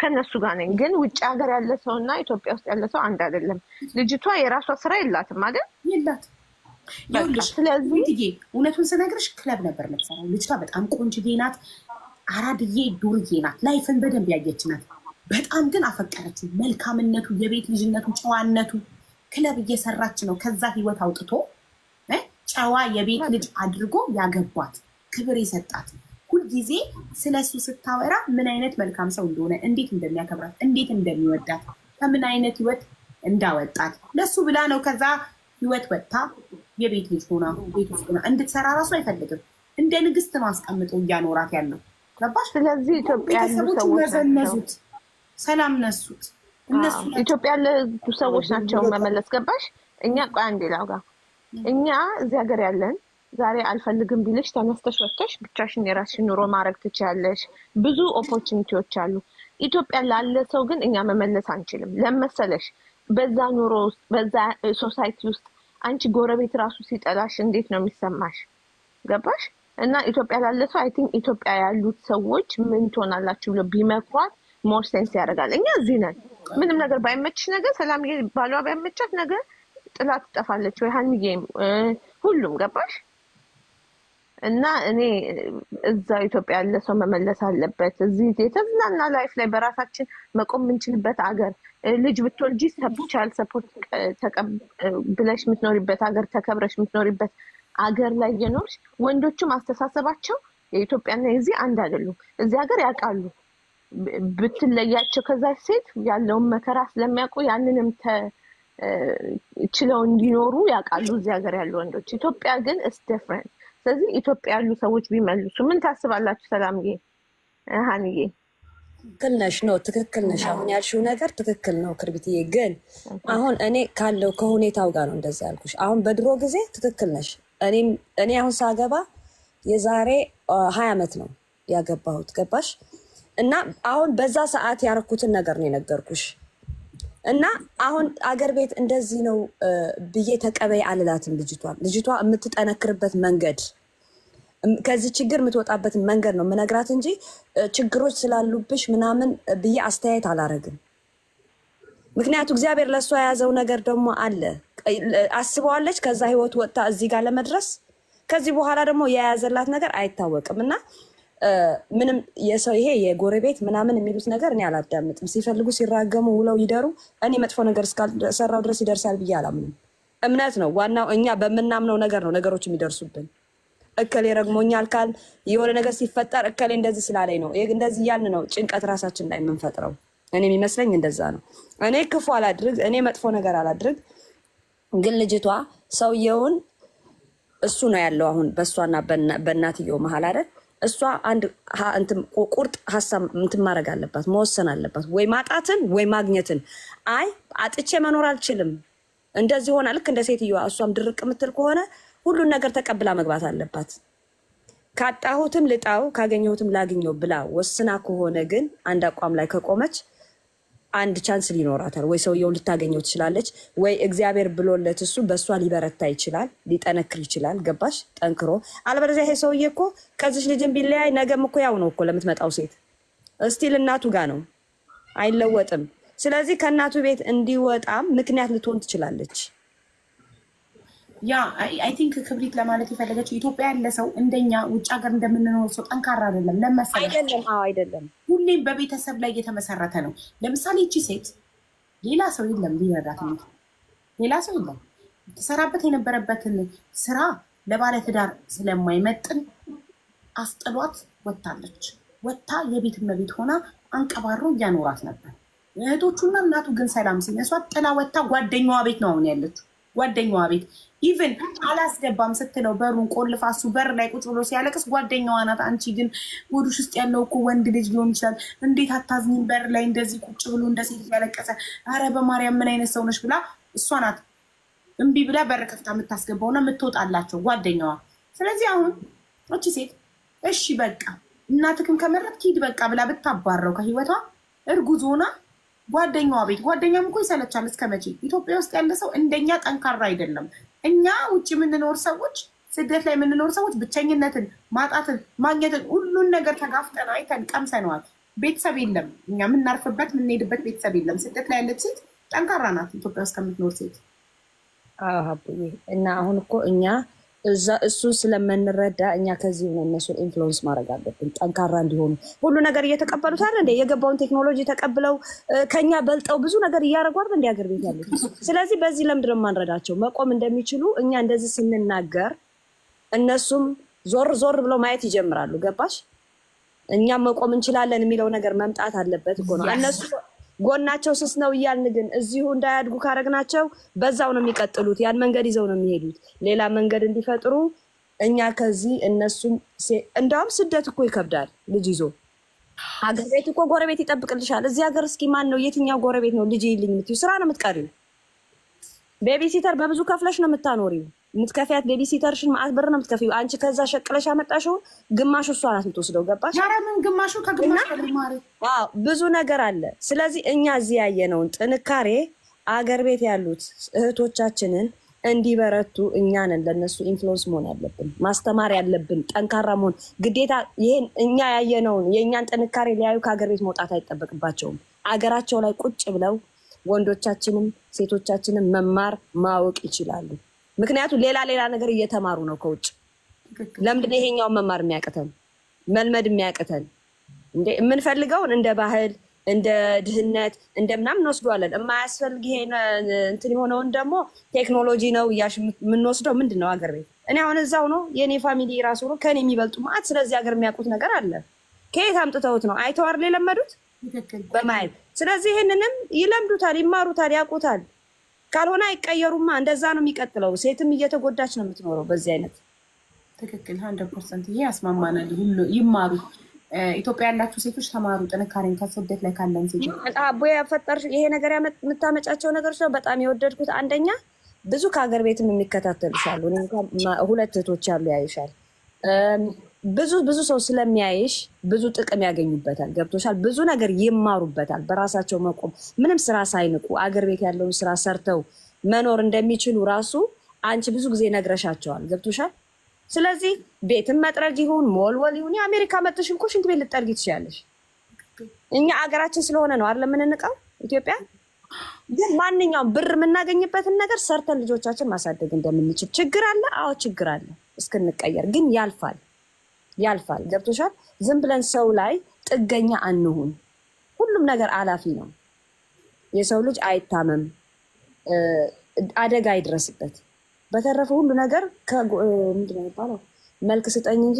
ከነሱ ጋር ነኝ። ግን ውጭ ሀገር ያለ ሰው እና ኢትዮጵያ ውስጥ ያለ ሰው አንድ አይደለም። ልጅቷ የራሷ ስራ የላትም አይደል? የላት። ይኸውልሽ፣ ስለዚህ እውነቱን ስነግርሽ ክለብ ነበር የምትሰራው። ልጅቷ በጣም ቆንጅዬ ናት። አራድዬ ዱርዬ ናት። Life ን በደንብ ያየች ናት። በጣም ግን አፈቀረችው። መልካምነቱ፣ የቤት ልጅነቱ፣ ጨዋነቱ። ክለብ እየሰራች ነው። ከዛ ህይወት አውጥቶ ጨዋ የቤት ልጅ አድርጎ ያገቧት፣ ክብር የሰጣት፣ ሁልጊዜ ስለ እሱ ስታወራ ምን አይነት መልካም ሰው እንደሆነ፣ እንዴት እንደሚያከብራት፣ እንዴት እንደሚወዳት፣ ከምን አይነት ህይወት እንዳወጣት ለሱ ብላ ነው። ከዛ ህይወት ወጥታ የቤት ልጅ ሆና ቤት ውስጥ ሆና እንድትሰራ ራሱ አይፈልግም። እንደ ንግስት ነው አስቀምጦ እያኖራት ያለው። ገባሽ? ስለዚህ ኢትዮጵያ ያሉ ቤተሰቦቹ ሰዎች ናቸው ነዘነዙት፣ ሰላም ነሱት። እነሱ ኢትዮጵያ ያለ ሰዎች ናቸው መመለስ። ገባሽ? እኛ ቆይ አንዴ ላውጋ። እኛ እዚህ ሀገር ያለን ዛሬ አልፈልግም ቢልሽ ተነስተሽ ወጥተሽ ብቻሽን የራስሽን ኑሮ ማድረግ ትችያለሽ። ብዙ opportunity ዎች አሉ። ኢትዮጵያ ላለ ሰው ግን እኛ መመለስ አንችልም። ለመሰለሽ በዛ ኑሮ ውስጥ፣ በዛ society ውስጥ አንቺ ጎረቤት ራሱ ሲጠላሽ እንዴት ነው የሚሰማሽ? ገባሽ? እና ኢትዮጵያ ላለ ሰው I think ኢትዮጵያ ያሉት ሰዎች ምን ትሆናላችሁ ብሎ ቢመክሯት more sense ያደርጋል። እኛ እዚህ ነን። ምንም ነገር ባይመችሽ ነገር ሰላም ባሏ ባይመቻት ነገር ጥላ ትጠፋለች ወይ ሀንዬም ሁሉም፣ ገባሽ? እና እኔ እዛ ኢትዮጵያ ያለ ሰው መመለስ አለበት። እዚህ የተዝናና life ላይ በራሳችን መቆም የምንችልበት አገር፣ ልጅ ብትወልጂ child support ብለሽ የምትኖሪበት ሀገር፣ ተከብረሽ የምትኖሪበት አገር ላይ እየኖርሽ ወንዶቹም አስተሳሰባቸው የኢትዮጵያና የዚህ አንድ አይደሉም። እዚህ ሀገር ያውቃሉ ብትለያቸው ከዛ ሴት ያለውን መከራ ስለሚያውቁ ያንንም ችለው እንዲኖሩ ያውቃሉ እዚህ ሀገር ያሉ ወንዶች። ኢትዮጵያ ግን it's different። ስለዚህ ኢትዮጵያ ያሉ ሰዎች ቢመልሱ ምን ታስባላችሁ? ሰላምዬ፣ ሀንዬ። ትክክል ነሽ ነው፣ ትክክል ነሽ። አሁን ያልሽው ነገር ትክክል ነው ክርቢትዬ። ግን አሁን እኔ ካለው ከሁኔታው ጋር ነው እንደዛ ያልኩሽ። አሁን በድሮ ጊዜ ትክክል ነሽ። እኔ አሁን ሳገባ የዛሬ 20 ዓመት ነው ያገባሁት፣ ገባሽ? እና አሁን በዛ ሰዓት ያረኩትን ነገር ነው የነገርኩሽ። እና አሁን አገር ቤት እንደዚህ ነው ብዬ ተቀበይ አልላትም ልጅቷን። ልጅቷ የምትጠነክርበት መንገድ፣ ከዚህ ችግር የምትወጣበትን መንገድ ነው የምነግራት እንጂ ችግሮች ስላሉብሽ ምናምን ብዬ አስተያየት አላረግም። ምክንያቱ እግዚአብሔር ለእሷ የያዘው ነገር ደግሞ አለ፣ አስበዋለች። ከዛ ህይወት ወጥታ እዚህ ጋር ለመድረስ ከዚህ በኋላ ደግሞ የያዘላት ነገር አይታወቅም እና ምንም የሰው ይሄ የጎረቤት ምናምን የሚሉት ነገር እኔ አላዳምጥም። ሲፈልጉ ሲራገሙ ውለው ይደሩ። እኔ መጥፎ ነገር እስካልሰራው ድረስ ይደርሳል ብዬ አላምንም። እምነት ነው ዋናው። እኛ በምናምነው ነገር ነው ነገሮች የሚደርሱብን። እከሌ ረግሞኛል ካል የሆነ ነገር ሲፈጠር እከሌ እንደዚህ ስላለኝ ነው እንደዚህ እያልን ነው ጭንቀት ራሳችን ላይ የምንፈጥረው። እኔ የሚመስለኝ እንደዛ ነው። እኔ ክፉ አላድርግ፣ እኔ መጥፎ ነገር አላድርግ። ግን ልጅቷ ሰውየውን እሱ ነው ያለው አሁን በእሷና በእናትየው መሀል አይደል? እሷ አንድ ቁርጥ ሀሳብ እንትን ማድረግ አለባት፣ መወሰን አለባት። ወይ ማጣትን ወይ ማግኘትን። አይ አጥቼ መኖር አልችልም እንደዚህ ሆና ልክ እንደ ሴትዮዋ እሷም ድርቅ የምትል ከሆነ ሁሉን ነገር ተቀብላ መግባት አለባት። ካጣሁትም ልጣው ካገኘሁትም ላግኘው ብላ ወስና ከሆነ ግን አንድ አቋም ላይ ከቆመች አንድ chance ሊኖራታል። ወይ ሰውየው ልታገኘው ትችላለች፣ ወይ እግዚአብሔር ብሎለት እሱ በእሷ ሊበረታ ይችላል፣ ሊጠነክር ይችላል። ገባሽ? ጠንክሮ አለበለዚያ ይሄ ሰውዬ እኮ ከዚች ልጅን ቢለያይ ነገም እኮ ያው ነው እኮ ለምትመጣው ሴት still እናቱ ጋ ነው፣ አይለወጥም። ስለዚህ ከእናቱ ቤት እንዲወጣም ምክንያት ልትሆን ትችላለች። Yeah, I think ክብሪት ለማለት የፈለገችው ኢትዮጵያ ያለ ሰው እንደኛ ውጭ ሀገር እንደምንኖር ሰው ጠንካራ አይደለም። ለመሰለሽ አይደለም። አዎ አይደለም። ሁሌም በቤተሰብ ላይ የተመሰረተ ነው። ለምሳሌ ይቺ ሴት ሌላ ሰው የለም ሊረዳት የሚችል፣ ሌላ ሰው የለም። ትሰራበት የነበረበትን ስራ ለባለትዳር ስለማይመጥን አስጥሏት ወጥታለች። ወጥታ የቤት እመቤት ሆና አንቀባሮ እያኖራት ነበር። እህቶቹና እናቱ ግን ሰላም ሲነሷት ጥላ ወጥታ ጓደኛዋ ቤት ነው አሁን ያለችው። ጓደኛዋ ቤት even አላስገባም ስትለው በሩን ቆልፋ እሱ በር ላይ ቁጭ ብሎ ሲያለቅስ ጓደኛዋ ናት። አንቺ ግን ሆድሽ ውስጥ ያለው እኮ ወንድ ልጅ ሊሆን ይችላል፣ እንዴት አታዝኝም? በር ላይ እንደዚህ ቁጭ ብሎ እንደ ሴት እያለቀሰ፣ ኧረ በማርያም ምን አይነት ሰው ነሽ ብላ እሷ ናት እምቢ ብላ በር ከፍታ የምታስገባውና የምትወጣላቸው ጓደኛዋ። ስለዚህ አሁን እቺ ሴት እሺ በቃ እናትክን ከመረጥክ ሂድ በቃ ብላ ብታባረው ከህይወቷ እርጉዝ ሆና ጓደኛዋ ቤት፣ ጓደኛም እኮ ይሰለቻል። እስከ መቼ? ኢትዮጵያ ውስጥ ያለ ሰው እንደኛ ጠንካራ አይደለም። እኛ ውጭ የምንኖር ሰዎች፣ ስደት ላይ የምንኖር ሰዎች ብቸኝነትን፣ ማጣትን፣ ማግኘትን ሁሉን ነገር ተጋፍጠን አይተን ቀምሰነዋል። ቤተሰብ የለም፣ እኛ የምናርፍበት የምንሄድበት ቤተሰብ የለም። ስደት ላይ ያለች ሴት ጠንካራ ናት ኢትዮጵያ ውስጥ ከምትኖር ሴት። አዎ ሀቡዬ፣ እና አሁን እኮ እኛ እዛ እሱን ስለምንረዳ እኛ ከዚህ ሆነ እነሱን influence ማድረግ አለብን፣ ጠንካራ እንዲሆኑ። ሁሉ ነገር እየተቀበሉት አይደል እንደ የገባውን ቴክኖሎጂ ተቀብለው ከኛ በልጠው ብዙ ነገር እያደረጉ አይደል እንደ ሀገር ቤት ያሉት። ስለዚህ በዚህ ለምንድን ነው የማንረዳቸው? መቆም እንደሚችሉ እኛ እንደዚህ ስንናገር እነሱም ዞር ዞር ብለው ማየት ይጀምራሉ። ገባሽ? እኛም መቆም እንችላለን የሚለው ነገር መምጣት አለበት እኮ ነው። እነሱ ጎናቸው ስስ ነው እያልን ግን እዚሁ እንዳያድጉ ካረግናቸው በዛው ነው የሚቀጥሉት። ያን መንገድ ይዘው ነው የሚሄዱት። ሌላ መንገድ እንዲፈጥሩ እኛ ከዚህ እነሱም እንዳውም ስደት እኮ ይከብዳል ልጅ ይዞ። ሀገር ቤት እኮ ጎረቤት ይጠብቅልሻል። እዚህ ሀገር እስኪ ማን ነው፣ የትኛው ጎረቤት ነው ልጅ ይልኝ የምትይው? ስራ ነው የምትቀሪው። Babysitter በብዙ ከፍለሽ ነው የምታኖሪው። የምትከፍያት babysitter ሽን መዓት ብር ነው የምትከፍይው። አንቺ ከዛ ሸቅለሽ ያመጣሽውን ግማሹ እሷ ናት የምትወስደው። ገባሽ? ኧረ ምን ግማሹ፣ ከግማሽ በላይ ማሬ። አዎ ብዙ ነገር አለ። ስለዚህ እኛ እዚህ ያየነውን ጥንካሬ አገር ቤት ያሉት እህቶቻችንን እንዲበረቱ እኛንን ለነሱ influence መሆን ያለብን፣ ማስተማር ያለብን፣ ጠንካራ መሆን ግዴታ። ይሄን እኛ ያየነውን የእኛን ጥንካሬ ሊያዩ ከሀገር ቤት መውጣት አይጠበቅባቸውም። አገራቸው ላይ ቁጭ ብለው ወንዶቻችንም ሴቶቻችንም መማር ማወቅ ይችላሉ። ምክንያቱም ሌላ ሌላ ነገር እየተማሩ ነው ከውጭ። ለምንድን ነው ይሄኛውን መማር የሚያቅተን፣ መልመድ የሚያቅተን? እንዴ የምንፈልገውን እንደ ባህል፣ እንደ ድህነት፣ እንደ ምናምን እንወስደዋለን። የማያስፈልግ ይሄ እንትን የሆነውን ደግሞ ቴክኖሎጂ ነው እያልሽ የምንወስደው ምንድን ነው ሀገር ቤት። እኔ አሁን እዛው ነው የእኔ family ራሱ ነው ከእኔ የሚበልጡ መዓት ስለዚህ ሀገር የሚያውቁት ነገር አለ። ከየት አምጥተውት ነው? አይተዋር የለመዱት በማየት። ስለዚህ ይህንንም ይለምዱታል፣ ይማሩታል፣ ያውቁታል። ካልሆነ አይቀየሩማ። እንደዛ ነው የሚቀጥለው። ሴትም እየተጎዳች ነው የምትኖረው በዚህ አይነት። ትክክል፣ 100% ይሄ ያስማማናል። ሁሉ ይማሩ። ኢትዮጵያ ያላችሁ ሴቶች ተማሩ። ጥንካሬን ከስደት ላይ ካለን ሴቶች አቦ ያፈጠርሽ ይሄ ነገር የምታመጫቸው ነገሮች ነው በጣም የወደድኩት። አንደኛ ብዙ ከሀገር ቤትም የሚከታተሉሽ አሉ። እኔ እንኳን ሁለት እህቶች ያሉ ያዩሻል። ብዙ ብዙ ሰው ስለሚያይሽ ብዙ ጥቅም ያገኙበታል። ገብቶሻል። ብዙ ነገር ይማሩበታል። በራሳቸው መቆም፣ ምንም ስራ ሳይንቁ አገር ቤት ያለውን ስራ ሰርተው መኖር እንደሚችሉ ራሱ አንቺ ብዙ ጊዜ ነግረሻቸዋል። ገብቶሻል። ስለዚህ ቤትን መጥረግ ይሁን መወልወል ይሁን፣ የአሜሪካ መጥተሽ እኮ ሽንት ቤት ልጠርጊ ትችያለሽ። እኛ አገራችን ስለሆነ ነው አይደል የምንንቀው ኢትዮጵያ። ግን ማንኛውም ብር የምናገኝበትን ነገር ሰርተን ልጆቻችን ማሳደግ እንደምንችል። ችግር አለ፣ አዎ ችግር አለ። እስክንቀየር ግን ያልፋል፣ ያልፋል። ገብቶሻል። ዝም ብለን ሰው ላይ ጥገኛ አንሁን። ሁሉም ነገር አላፊ ነው። የሰው ልጅ አይታመም፣ አደጋ አይድረስበት። በተረፈ ሁሉ ነገር ምንድን ነው የሚባለው? መልክ ስጠኝ እንጂ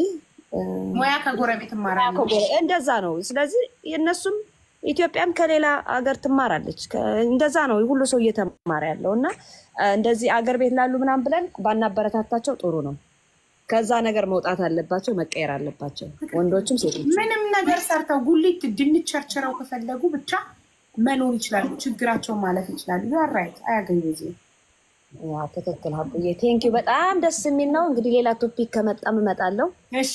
ሙያ ከጎረቤት እማራለሁ። እንደዛ ነው። ስለዚህ የእነሱም ኢትዮጵያም ከሌላ ሀገር ትማራለች። እንደዛ ነው ሁሉ ሰው እየተማረ ያለው። እና እንደዚህ አገር ቤት ላሉ ምናምን ብለን ባናበረታታቸው ጥሩ ነው። ከዛ ነገር መውጣት አለባቸው፣ መቀየር አለባቸው፣ ወንዶችም ሴቶችም። ምንም ነገር ሰርተው፣ ጉሊት ድንች ቸርችረው ከፈለጉ ብቻ መኖር ይችላሉ። ችግራቸውን ማለፍ ይችላሉ። You are right፣ አያገኙ ጊዜ። Yeah፣ ትክክል ሀቡዬ፣ thank you። በጣም ደስ የሚል ነው። እንግዲህ ሌላ topic ከመጣም እመጣለሁ። እሺ።